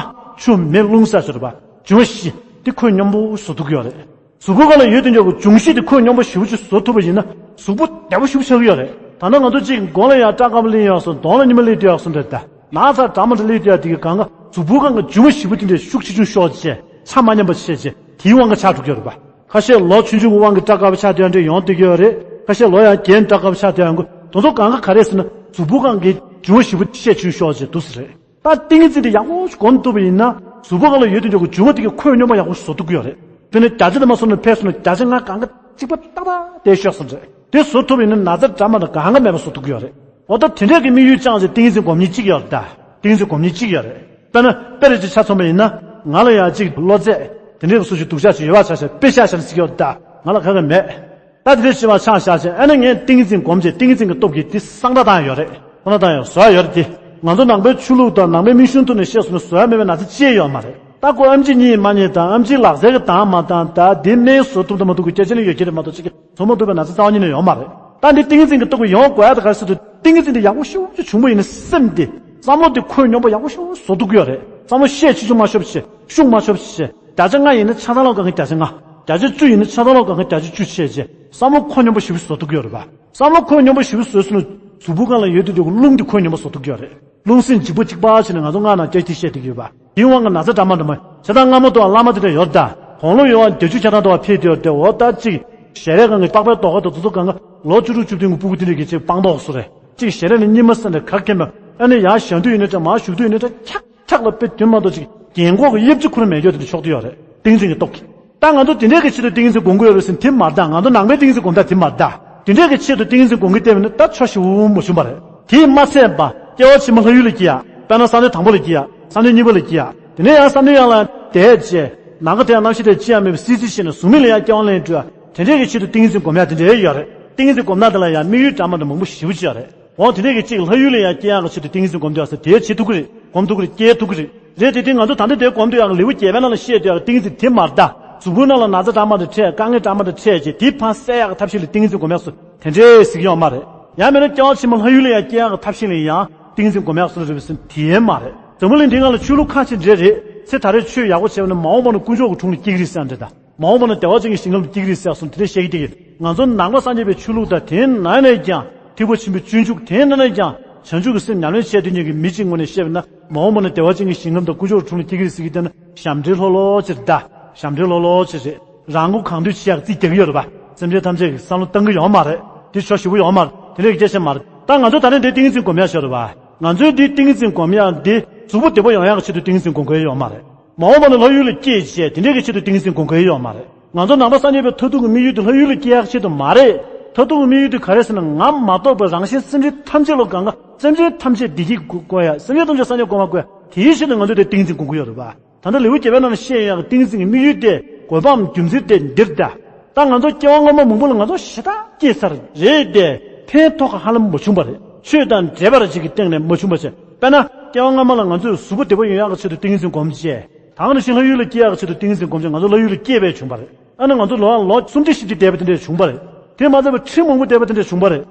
ཆུ་མེ་རླུང་ས་ཟེར་རེད་པ། འབྱུང་བ་བཞི་འདི་ཁོད་སྙོམས་པོ་བཟོ་ཐུབ་ཀྱི་ཡོད་རེད། གཟུགས་པོ་སྒང་ལ་ཡོད་དུས་འཇོག་གི་འབྱུང་བཞི་འདི་ཁོད་སྙོམས་པོ་ཞེ་པོ་ཅིག་བཟོ་ཐུབ་པ་ཡིན་ན་གཟུགས་པོ་བདེ་པོ་ཞེ་པོ་ཆགས་ཀྱི་ཡོད་རེད། ད་ལྟ་ང་ཚོ་གཅིག་མགོ་ལ་ཡང་སྐྲ་དཀར་པོ་ལེན་ཡོད་སོང་། གདོང་ལ་ཉི་མ་སླེབས་ཐུབ་ཡག་སོང་འདྲ་ད། ན་ཚ་འདྲ་མ་འདྲ་སླེབས་ཐུབ་ཡག་དེ་གི་སྒང་ག་གཟུགས་པོ་སྒང་གི་འབྱུང་བ་བཞི་པོ་དེ་འདྲའི་ཤུགས་ཆེ་ཆུང་ཤོར་བྱས་ཆ་མ་མཉམ་པ་བྱས་བྱས་དེའི་དབང་གིས་ཆགས་འགྲོ་གི་ཡོད་རེད་པ། ཁ་ཤས་ལོ་ཆུང་ཆུང་གི་དབང་གིས་སྐྲ་དཀར་པོ་ཆགས་ཐུབ་ཡག་འདྲ་ཡོང་བསྡད་ཀྱི་ཡོད་རེད། ཁ་ཤས་ལོ་ཡང་རྒན་སྐྲ་དཀར་པོ་ཆགས་ཐུབ་ཡག་གི་དེ་ཚོ་སྒང་ག་ག་རེ་ཟེར་ན་གཟུགས་པོ་སྒང་གི་འབྱུང་བ་བཞི་པོ་ཤས་ཆུང་ཤོར་བྱས་འདུག་ཟེར་རེད། ད་ཏིང་ངེ་འཛིན་དེ་ཡག་པོ་ཞིག་སྒོམ་ཐུབ་པ་ཡིན་ན་གཟུགས་པོ་སྒང་ལ་ཡོད་དུས་འཇོག་གི་འབྱུང་བ་དེ་གི་ཁོད་སྙོམས་པོ་ཡག་པོ་བཟོ་ཐུབ་ཀྱི་ཡོད་རེད། དཔེར་ན་བརྒྱ་ཆ་དེ་མ་སོང་ན་ཕེབས་སོང་ན་བརྒྱ་ཆ་ལྔ་སྒང་ག་གཅིག་པ་ཏག་ཏག་དེ་ཤོར་སོང་རེད། དེ་བཟོ་ཐུབ་པ་ཡིན་ན་ན་ཚ་འདྲ་མ་འདྲ་སྒང་ག་མེད་པ་བཟོ་ཐུབ་ཀྱི་ཡོད་རེད། འོ་ད་དེ་འདྲས་ཀྱི་དམིགས་ཡུལ་བཅངས་བྱས་ཏིང་ངེ་འཛིན་སྒོམ་མཁན་གཅིག་ཡོད་རེད་ད། ཏིང་ངེ་འཛིན་སྒོམ་མཁན་གཅིག་ཡོད་རེད། དཔེར་ན་དཔེ་རེ་ཅིག་ཆ་མཚོན་པ་ཡིན་ན། ང་ལ་ཡང་གཅིག་བློ་རྫས་དེ་འདྲས་ཀྱི་སུ་ཞིག་སྡུག་ཅག་ཅིག་ཡོད་པ་ཆ་བཞག་དཔེ་ཆ་བཞག་ན་ཟེར་གྱི་ཡོད་རེད་ད། ང་ལ་ག་གེ་མེད། ད་དེ་འདྲས་བྱས་པ་ཆ་བཞག་བྱས་ཨ་ནི་ངས་ཏིང་ངེ་འཛིན་སྒོམ་བྱས་ཏིང་ངེ་འཛིན་གྱི་སྟོབས་ཀྱིས་དེ་སངས་དྲག་བཏང་ཡོད་རེད། ཁོ་ན་བཏང་ཡོད་བཟོ་ཡག་ཡོད་རེད་དེ། ང་ཚོ་ནང་པའི་ཆོས་ལུགས་དང་ནང་པའི་མིག་ཤེས་ཐོག་ནས་བཤད་སོང་ན་བཟོ་ཡག་མེད་པའི་ན་ཚ་ཅི་ཡང་ཡོད་མ་རེད། ད་ཁོ་ཨེམ་ཆི་གཉིད་མ་གཉིད་དང་ཨེམ་ཆི་ལག་རྩལ་གྱིས་བཏང་མ་བཏང་ད་དེ་སྨན་བཟོ་ཐུབ་དང་མ་ཐུབ་ཀྱི་སྐད་ཆ་ནི་ཡོད་ཀྱི་རེད་མ་གཏོགས་ཅིག་གིས་བཟོ་མ་ཐུབ་པའི་ན་ཚ་རྩ་བ་ཉིད་ནས་ཡོད་མ་རེད། ད་འདི་ཏིང་ངེ་འཛིན་གྱི་སྟོབས་ཀྱིས་ཡོང་དགོས་ཡག་དེ་ག་རེ་ཟེར་དུས་ཏིང་ངེ་འཛིན་དེ་ཡག་པོ་ཞེ་པོ་ཅིག་བྱུང་པ་ཡིན་ན་སེམས་དེ་བསམ་བློ་དེ་ཁོད་སྙོམས་པོ་ཡག་པོ་ཞེ་པོ་བཟོ་ཐུབ་ཀྱི་ཡོད་རེད། བསམ་བློ་ཤས་ཆེ་ཆུང་མ་ཤོར་བྱས་ཤུགས་མ་ཤོར་བྱས་བརྒྱ་ཆ་ལྔ་ཡིན་ན་ཆ་ཚང་ལ་དགའ་མཁན་བརྒྱ་ཆ་ལྔ། བརྒྱ་ཆ་བཅུ་ཡིན་ན་ཆ་ཚང་ལ་དགའ་མཁན་བརྒྱ་ཆ་བཅུ་བྱས་བྱས་བསམ་བློ་ཁོད་སྙོམས་པོ་ཞེ་པོ་བཟོ་ཐུབ་ཀྱི་ཡོད་རེད་པ། བསམ་བློ་ཁོད་སྙོམས་པོ་ཞེ་པོ་བཟོས་སོང་ན་གཟུགས་པོ་སྒང་ལ་ཡོད་དུས་འཇོག་གི་རླུང་དེ་ཁོད་སྙོམས་པོ་བཟོ་ཐུབ་ཀྱི་ཡོད་རེད། རླུང་སེམས་ལྗིད་པོ་གཅིག་པ་བྱས་ནས་ང་ཚོ་སྔགས་ནང་སྐད་ཆ་བཤད་བསྡད་ཀྱི་ཡོད་པ། དེའི་དབང་གིས་ན་ཚ་འདྲ་མ་འདྲ་མ་ཞེ་དྲག་སྔ་མོ་དང་བླ་མ་དེ་འདྲ་ཡོད་ད། དགུང་ལོ་ཡོད་པ་བརྒྱད་ཅུ་གྱ་གྲངས་དུ་བ་ཕེབས་དུས་ཡོད་དེ་འོ་ད་གཅིག་ཞལ་རས་སྒང་གི་པགས་པའི་རྡོག་ཁ་དང་དེ་ཚོ་སྒང་ག་ལོ་བཅུ་དྲུག་བཅུ་བདུན་གྱི་སྤུ་གུ་དེ་འདྲ་གི་ཅིག་སྤངས་རྟོགས་སུ་རེད། གཅིག་ཞལ་རས་ནི་གཉིད་མ་སད་ནས་གར་ཁེངས་པ། ཨ་ནི་ཡར་ཞལ་འདུས་ཡིན་ན་འདྲ་མར་བཞུགས་འདུས་ཡིན་ན་འདྲ་འཁྱག་འཁྱག་ལ་དཔེ་དོན་མ་གཏོགས་ཅིག་རྒན་གོག་གི་གཡས་བཅུ་ཁུར་མེད་རྒྱུ་དེ་འདྲ་ཆགས་བསྡད་ཡོད་རེད། ཏིང་འཛིན་གྱི་སྟོབས་ཀྱིས། ད་ང་ཚོ་དེ་འདྲས་ཀྱི་ཆེད་དུ་ཏིང་འཛིན་སྒོམ་གྱི་ཡོད་རེད་ཟེར་ན་དེ་མ་རེད་ད། ང་ཚོ་ནང་པའི་ཏིང་འཛིན་སྒོམ་སྟངས་དེ་མ་རེད་ད། དེ་འདྲས་ཀྱི་ཆེད་དུ་ཏིང་འཛིན་སྒོམ་གྱི་བལྟས་པ་ན་ད་ཆོག་ཞེ་པོ་མ་བྱུང་བ་རེད། དེས་མ་ཚད་པ་སྐྱེ་བ་ཕྱི་མ་ལྷ་ཡུལ་ལ་སྐྱེ་ཡག་དཔེར་ན་ས་གནས་དང་པོ་ལ་སྐྱེ་ཡག་ས་གནས་གཉིས་པ་ལ་སྐྱེ་ཡག་དེ་ནས་ཡང་ས་གནས་ཡང་ལ་དེ་བྱས་ནམ་མཁའ་དེ་ཡང་རྣམ་ཤེས་དེ་ཅི་ཡང་མེད་པའི་སྲིད་རྩེ་ཤེས་ནས་གཟུགས་མེད་ལ་ཡང་སྐྱེ་བ་ལེན་འགྲོ་ཡག་དེ་འདྲས་ཀྱི་ཆེད་དུ་ཏིང་འཛིན་སྒོམ་ཡག་དེ་འདྲས་ཡོད་རེད། ཏིང་འཛིན་སྒོམ་སྟངས་དེ་ལ་ཡང་དམིགས་ཡུལ་འདྲ་མ་འདྲ་མང་པོ་ཞེ་པོ་ཅིག་ཡོད་རེད། འོ་དེ་འདྲས་ཀྱི་གཅིག་ལྷ་ཡུལ་ལ་ཡང་སྐྱེ་ཡག་གི་ཆེད་དུ་ཏིང་འཛིན་སྒོམ་འདོད་ཡག་ཟེར་དེ་བྱེད་ཐུབ་ཀྱི་རེད། སྒོམ་ཐུབ་ཀྱི་རེད། སྐྱེ་ཐུབ་ཀྱི་རེད། རེད་དེ་དེ་ང་ཚོ་ད་ལྟ་དེ་སྒོམ་འདོད་ཡག་གི་ལེའུ་བརྒྱད་པའི་ནང་ལ་བཤད་འདོད་ཡག་ཏིང་འཛིན་དེ་མ་རེད་ད། གཟུགས་པོའི་ནང་ལ་ན་ཚ་འདྲ་མ་འདྲ་འཕྲད་དཀའ་ངལ་འདྲ་མ་འདྲ་འཕྲད་རྗེས་དེ་ཕར་སེལ་ཡག་གི་ཐབས་ཤེས་ལ་ཏིང་འཛིན་སྒོམ་ཡག་སོགས་དེ་འདྲས་ཟེར་གྱི་ཡོད་མ་རེད། ཡང་མིན་ན་སྐྱེ་བ་ཕྱི་མ་ལྷ་ཡུལ་ལ་ཡང་སྐྱེ་ཡག་གི་ཐབས་ཤེས་ལ་ཡང་ཏིང་འཛིན་སྒོམ་ཡག་སོགས་རེད་པས་ཟེར་དེ་ཡང་མ་རེད། འཛམ་བུ་གླིང་འདིའི་སྒང་ལ་ཆོས་ལུགས་ཁ་ཤས་འདྲ་རེད། ཚེ་ད་རེས་ཆོས་ཡག་པོ་བྱས་པ་ན་མ་འོངས་པ་ན་དཀོན་མཆོག་གི་དྲུང་ལ་སྐྱེ་གི་རེད་ཟེར་ཡག་འདྲ་ད། མ་འོངས་པ་ན་བདེ་བ་ཅན་གྱི་ཞིང་ཁམས་སུ་སྐྱེ་གི་རེད་ཟེར་གསུངས་དེ་འདྲ་བཤད་ཀྱི་འདུག་ང་ཚོ་ནང་པ་སངས་རྒྱས་པའི་ཆོས་ལུགས་དང་དེའི་ནང་ནས་ཀྱང་ཐེག་པ་ཆེན་པོའི་སྤྱོད་འཇུག་དེའི་ནང་ནས་ཀྱང་བྱང་ཆུབ་ཀྱི་སེམས་ཉམས་ལེན་བྱས་དུས་ཉིད་ཀྱི་མི་གཅིག་ངོས་ནས་བཤད་པ་ན་མ་འོངས་པ་ན་བདེ་བ་ཅན་གྱི་ཞིང་ཁམས་དང་དཀོན་མཆོག་གི་དྲུང་ལ་སྐྱེ་གི་རེད་ཟེར་གྱི་བསྡད་ན་ཞབས་འདྲེན་ལྷོད་ལྷོད་ཅིག་རེད་ད། ཞབས་འདྲེན་ལྷོད་ལྷོད་ཅིག་རེད། རང་མགོ་གང་ཐོན་བྱེད་ཡག་རྩིས་རྒྱག་གི་ཡོད་རེད་པ། སེམས་ཅན་ཐམས་ཅད་ཀྱི་བསམ་བློ་བཏང་གི་ཡོད་མ་རེད། དེ་ཆོག་ཞེ་པོ་ཡོད་མ་རེད། དེ་འདྲའི་སྐད་ཆ་མ་རེད། ད་ང་ཚོ་ད་རེས་འདི་ཏིང་འཛིན་སྒོམ་ཡག་ཤོར་རེད་པ། ང་ཚོའི་འདི་ཏིང་འཛིན་སྒོམ་ཡག་འདི་གཟུགས་པོ་བདེ་པོ་ཡོང་ཡག་གི་ཆེད་དུ་ཏིང་འཛིན་སྒོམ་དགོས་ཡོད་མ་རེད། མ་འོངས་པ་ན་ལྷ་ཡུལ་ལ་སྐྱེས་བྱས་དེ་འདྲའི་གི་ཆེད་དུ་ཏིང་འཛིན་སྒོམ་དགོས་ཡོད་མ་རེད། ང་ཚོ་ནང་པ་སངས་རྒྱས་པའི་མཐར་ཐུག་གི་དམིགས་ཡུལ་དེ་ལྷ་ཡུལ་ལ་སྐྱེ་ཡག་ཆེད་དུ་མ་རེད། མཐར་ཐུག་གི་དམིགས་ཡུལ་དེ་ག་རེ་ཟེར་ན་ང་མ་གཏོགས་པའི་རང་གཞན་སེམས་ཅན་ཐམས་ཅད་ལ་གང་ག་སེམས་ཅན་ཐམས་ཅད་བདེ་སྐྱིད་དགོས་ཡག་སེམས་ཅན་ཐམས་ཅད་སངས་རྒྱས་གོ་འཕང་དགོས་ཡག་དེའི་ཆེད་དུ་ང་ཚོས་དེ་ཏིང་འཛིན་སྒོམ་གི་ཡོད་རེད་པ། ད་ལྟ་ལེའུ་བརྒྱད་པའི་ནང་ལ་བཤད་ཡག་གི་ཏིང་འཛིན་གྱི་དམིགས་ཡུལ་དེ་དགོས་པའམ་རྒྱུ་མཚན་དེ་འདིར་གདའ། ད་ང་ཚོ་སྐྱེ་བ་སྔ་མ་མང་པོ་ལ་ང་ཚོ་ཞེ་དྲག་སྐྱེས་ཚར་རེད་དེ་ཕན་ཐོགས་ཧ་ལམ་མ་བྱུང་བ་རེད། ཆོས་དང་འབྲེལ་བ་རེ་ཅིག་གི་སྟེང་ནས་མ་བྱུང་བ་བྱས། དཔེར་ན་སྐྱེ་བ་སྔ་མ་ལ་ང་ཚོས་གཟུགས་པོ་བདེ་པོ་ཡོང་ཡག་གི་ཆེད་དུ་ཏིང་འཛིན་སྒོམ་བྱས། ད་ག་ནང་བཞིན་ལྷ་ཡུལ་ལ་སྐྱེ་ཡག་གི་ཆེད་དུ་ཏིང་འཛིན་སྒོམ་བྱས་ང་ཚོ་ལྷ་ཡུལ་ལ་སྐྱེས་པས་བྱུང་བ་རེད། ཨ་ནི་ང་ཚོ་ལོ་ལོ་སུམ་ཁྲི་བཞི་ཁྲི་འདས་པ་དེ་འདྲས་བྱུང་བ་རེད། དེ་མ་ཚད་པར་ཁྲི་མང་པོ་འདས་པ་དེ་འདྲས་བྱུང་བ་རེད།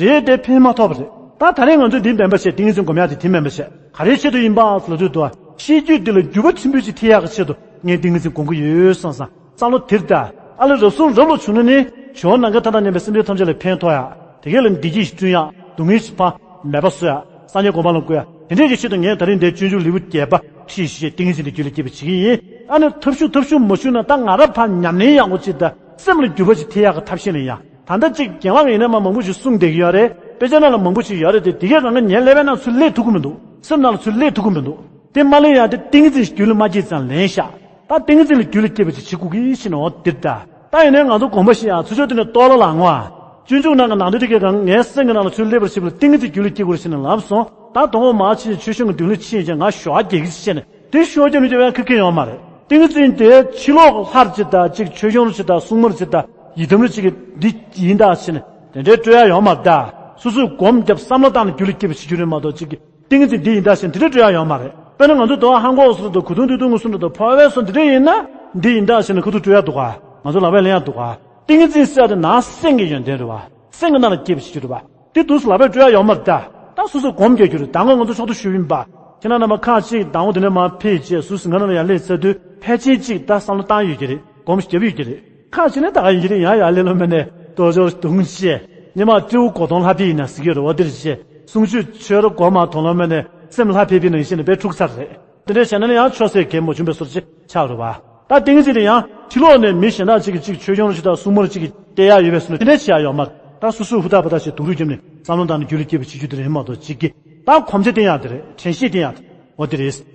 རེད་དེ་ཕན་མ་ཐོགས་པ་རེད། ད་ད་རེས་ང་ཚོས་འདི་སྨན་པ་བྱས་ཏིང་འཛིན་སྒོམ་ཡག་དེ་དེ་སྨན་པ་བྱས་ག་རེའི་ཆེད་དུ་ཡིན་པ་ལབ་དུས་དུ་ཤེས་རྒྱུད་འདི་ལ་འགྱུར་བ་ཆེན་པོ་ཞིག་ཐེབས་ཡག་གི་ཆེད་དུ་ངས་ཏིང་འཛིན་སྒོམ་གི་ཡོད་བསམ་བསམ་བསམ་བློ་དེར་ད། ཨ་ལས་རབ་གསུངས་རབ་ལ་བྱུང་ན་ནི་ཇོ་བོ་ནམ་མཁའི་མཐའ་དང་མཉམ་པའི་སེམས་ཅན་ཐམས་ཅད་ལ་ཕན་ཐོགས་ཡག་དེ་གས་ལ་བདེ་སྐྱིད་ཞིག་བསྐྲུན་ཡག་སྡུག་བསྔལ་ཞིག་ཕར་མེད་པ་བཟོ་ཡག་སངས་རྒྱས་གོ་འཕང་ལ་བཀོད་ཡག་དེ་འདྲས་ཀྱི་ཆེད་དུ་ངས་ད་རིང་འདིར་སྤྱོད་འཇུག་ལེའུ་བརྒྱད་པ་ཁྲིད་ཞེས་ཏིང་འཛིན་གྱི་རྒྱུད་ལ་སྐྱེས་པ་བྱེད་ཀྱི་ཡིན། ཨ་ནི་ཐབས་ཤུགས་ཐབས་ཤུགས་མ་ཞུགས་ན་ད་ང་རང་ཕར་ཉམས་ལེན་ཡག་པོ་ཅིག་དང་སེམས་ལ་འགྱུར་བ་ཅིག་ཐེབས་ཡག་གི་ཐབས་ཤེས་ནི་ཡང་། ད་ལྟ་ཅིག་རྒན་ལགས་ཡིན་ན་མ་མང་པོ་ཞིག་གསུངས་བསྡད་ཀྱི་ཡོད་རེད། དཔེ་ཆ་ནང་ལ་མང་པོ་ཞིག་ཡོད་རེད་དེ། དེ་གས་རང་གི་ཉན་ལེ་བའི་ནང་ཚུར་སླེབས་ཐུབ་ཀྱི་མི་འདུག་སེམས་ནང་ལ་ཚུར་སླེབས་ཐུབ་ཀྱི་མི་འདུག་དེ་མ་སླེབས་ཡག་དེ་ཏིང་ངེ་འཛིན་རྒྱུད་ལ་མ་སྐྱེས་ཙང་ལེན་ཤག་ད་ཏིང་ངེ་འཛིན་ལ་རྒྱུད་ལ་སྐྱེས་པ་ཅིག་བྱེད་དགོས་ཀྱི་ཞེས་ནས་འོ་འདིར་ད། ད་ཡིན་ནའི་ང་ཚོ་དགོངས་པ་བཞེས་ཡག་ཚུར་ཕྱོགས་དེ་ནས་གཏོར་བརླག་ལངས་པ། སྤྱོད་འཇུག་ནང་གི་ནང་དོན་དེ་གས་གང་ངའི་སེམས་ཀྱི་ནང་ལ་ཚུར་སླེབས་པར་བྱེད་པ་ལ་ཏིང་ངེ་འཛིན་རྒྱུད་ལ་སྐྱེ་དགོས་ཞེས་ནས་ལབ་སོང་། ད་དང་པོ་མ་ཕྱིན་ཆོས་སྐྱོང་གི་མདུན་ལ་ཕྱིན་ཀྱང་ང་ཞོགས་པ་རྒྱག་གི་ཞེས་ནས་དེ་ཤོར་རྒྱབ་ནས་བྱས་པའི་ཁེ་ཁེ་ཡོང་མ་རེད། ཏིང་ངེ་འཛིན་དེ་ཕྱི་ལོགས་ལྷར་ཅིག་དང་ཅིག་ཆོས་སྐྱོང་ཅིག་དང་སྲུང་མར་ཅིག་དང་ཡི་དམ་རེ་ཅིག་གི་འདི་ཡིན་ད་ཞེས་ནས་དེ་འདྲའི་སྤྲོད་ཡ་ཡོད་མ་རེད་ད། སོ་སོས་སྒོམ་བརྒྱབ་བསམ་བློ་བཏང་ནས་རྒྱུད་ལ་སྐྱེས་པ་བྱེད་རྒྱུ་རེད་མ་གཏོགས་ཅིག་གི་ཏིང་ངེ་འཛིན་འདི་ཡིན་ད་ཞེས་འདི་འདྲ་སྤྲོད་ཡ་ཡོད་མ་རེད། དཔེར་ན་ང་ཚོ་དོ་ཧང་གོ་སོ་དང་གུ་དུང་དུ་དུང་ངུ་སུ་འདྲ་དང་ཕོ་བའི་སོ་འདི་འདྲ་ཡིན་ན་འདི་ཡིན་ད་ཞེས་ནས་ཁུ་ཐུག་སྤྲོད་ཡ་འདུག་ག་ང་ཚོ་ལག་པས་ལེན་ཡ་འདུག་ག་ཏིང་ངེ་འཛིན་ཟེར་ཡ་དེ་ནང་སེམས་ཀྱི་ཡོན་ཏན་རེད་བ། སེམས་ཀྱི་ནང་ལ་སྐྱེས་པ་ཞིག་རེད་བ། དེ་དུས་སུ་ལག་པས་སྤྲོད་ཡ་ཡོད་མ་རེད་ད། ད་སོ་སོས་སྒོམ་རྒྱག་རྒྱུ་རེད། ད་སྔོན་ང་ཚོ་ཕྱོགས་བསྡུ་ཞུས་ཡིན་པ། ཁྱེད་རང་རྣམ་པ་ཁག་ཅིག་དང་པོ་དེ་ནས་མར་ཕེབས་རྗེས་སུ་ཟིང་ཁ་ནང་ལ་ཡར་སླེབས་ཚར་དུས་ཕལ་ཆེར་ཅིག་ད་བསམ་བློ་བཏང་ཡོད་ཀྱི་རེད། སྒོམ་རྒྱབ་ཡོད་ཀྱི་རེད། ཁག་ཅིག་ནས་ད་ག་ཡིན་གྱི་རེད། ཡང་ཡར་སླེབས་ལོ་མེད་ནས་རྡོ་སྦྱོར་དུང་ཅེས་ཉི་མ་སྤྲེའུ་སྒོ་གདོང་ལྷ་ཕེབས་ཡིན་ན་ཟེར་གྱི་རེད། འོ་དེར་བྱས་གསུང་ཆོས་ཆོས་ར་སྒོ་མ་དོང་ལོ་མེད་ནས་སེམས་ལྷ་ཕེབས་པའི་ནང་བཞིན་ནས་དཔེ་འཁྲུག་ཚར་རེད། དེ་འདྲའི་བྱས་ན་ནི་ཡང་ཆོས་ཟེར་གལ་མ་བྱུང་བའི་བཟོ་ཅིག་ཆགས་རེད་བ། ད་ཏིང་ངེ་འཛིན་དེ་ཡང་ཕྱི་ལོགས་ནས་མི་གཞན་དག་ཅིག་གིས་ཅིག་ཆོས་སྐྱོང་ཅིག་དང་སྲུང་མར་ཅིག་གིས་བལྟས་ཡ་ཡོད་པའི་བཟོ་ནས་དེ་འདྲའི་བྱེད་ཡ་ཡོད་མ་རེད། ད་སོ་སོས་ཧུར་ཐག་པ་ཐག་ཞིག་སྡུག་རུས་བརྒྱབ་ནས་བསམ་བློ་བཏང་ནས་རྒྱུད་ལ་སྐྱེས་པ་བྱེད་རྒྱུ་དེ་རེད་མ་གཏོགས་ཅིག་གིས་ད་གོམས་གཤིས་བསྟེན་ཡ་དེ་རེད། དྲན་ཤེས་བསྟེན་ཡ་དེ་འོ་དེ་རེད།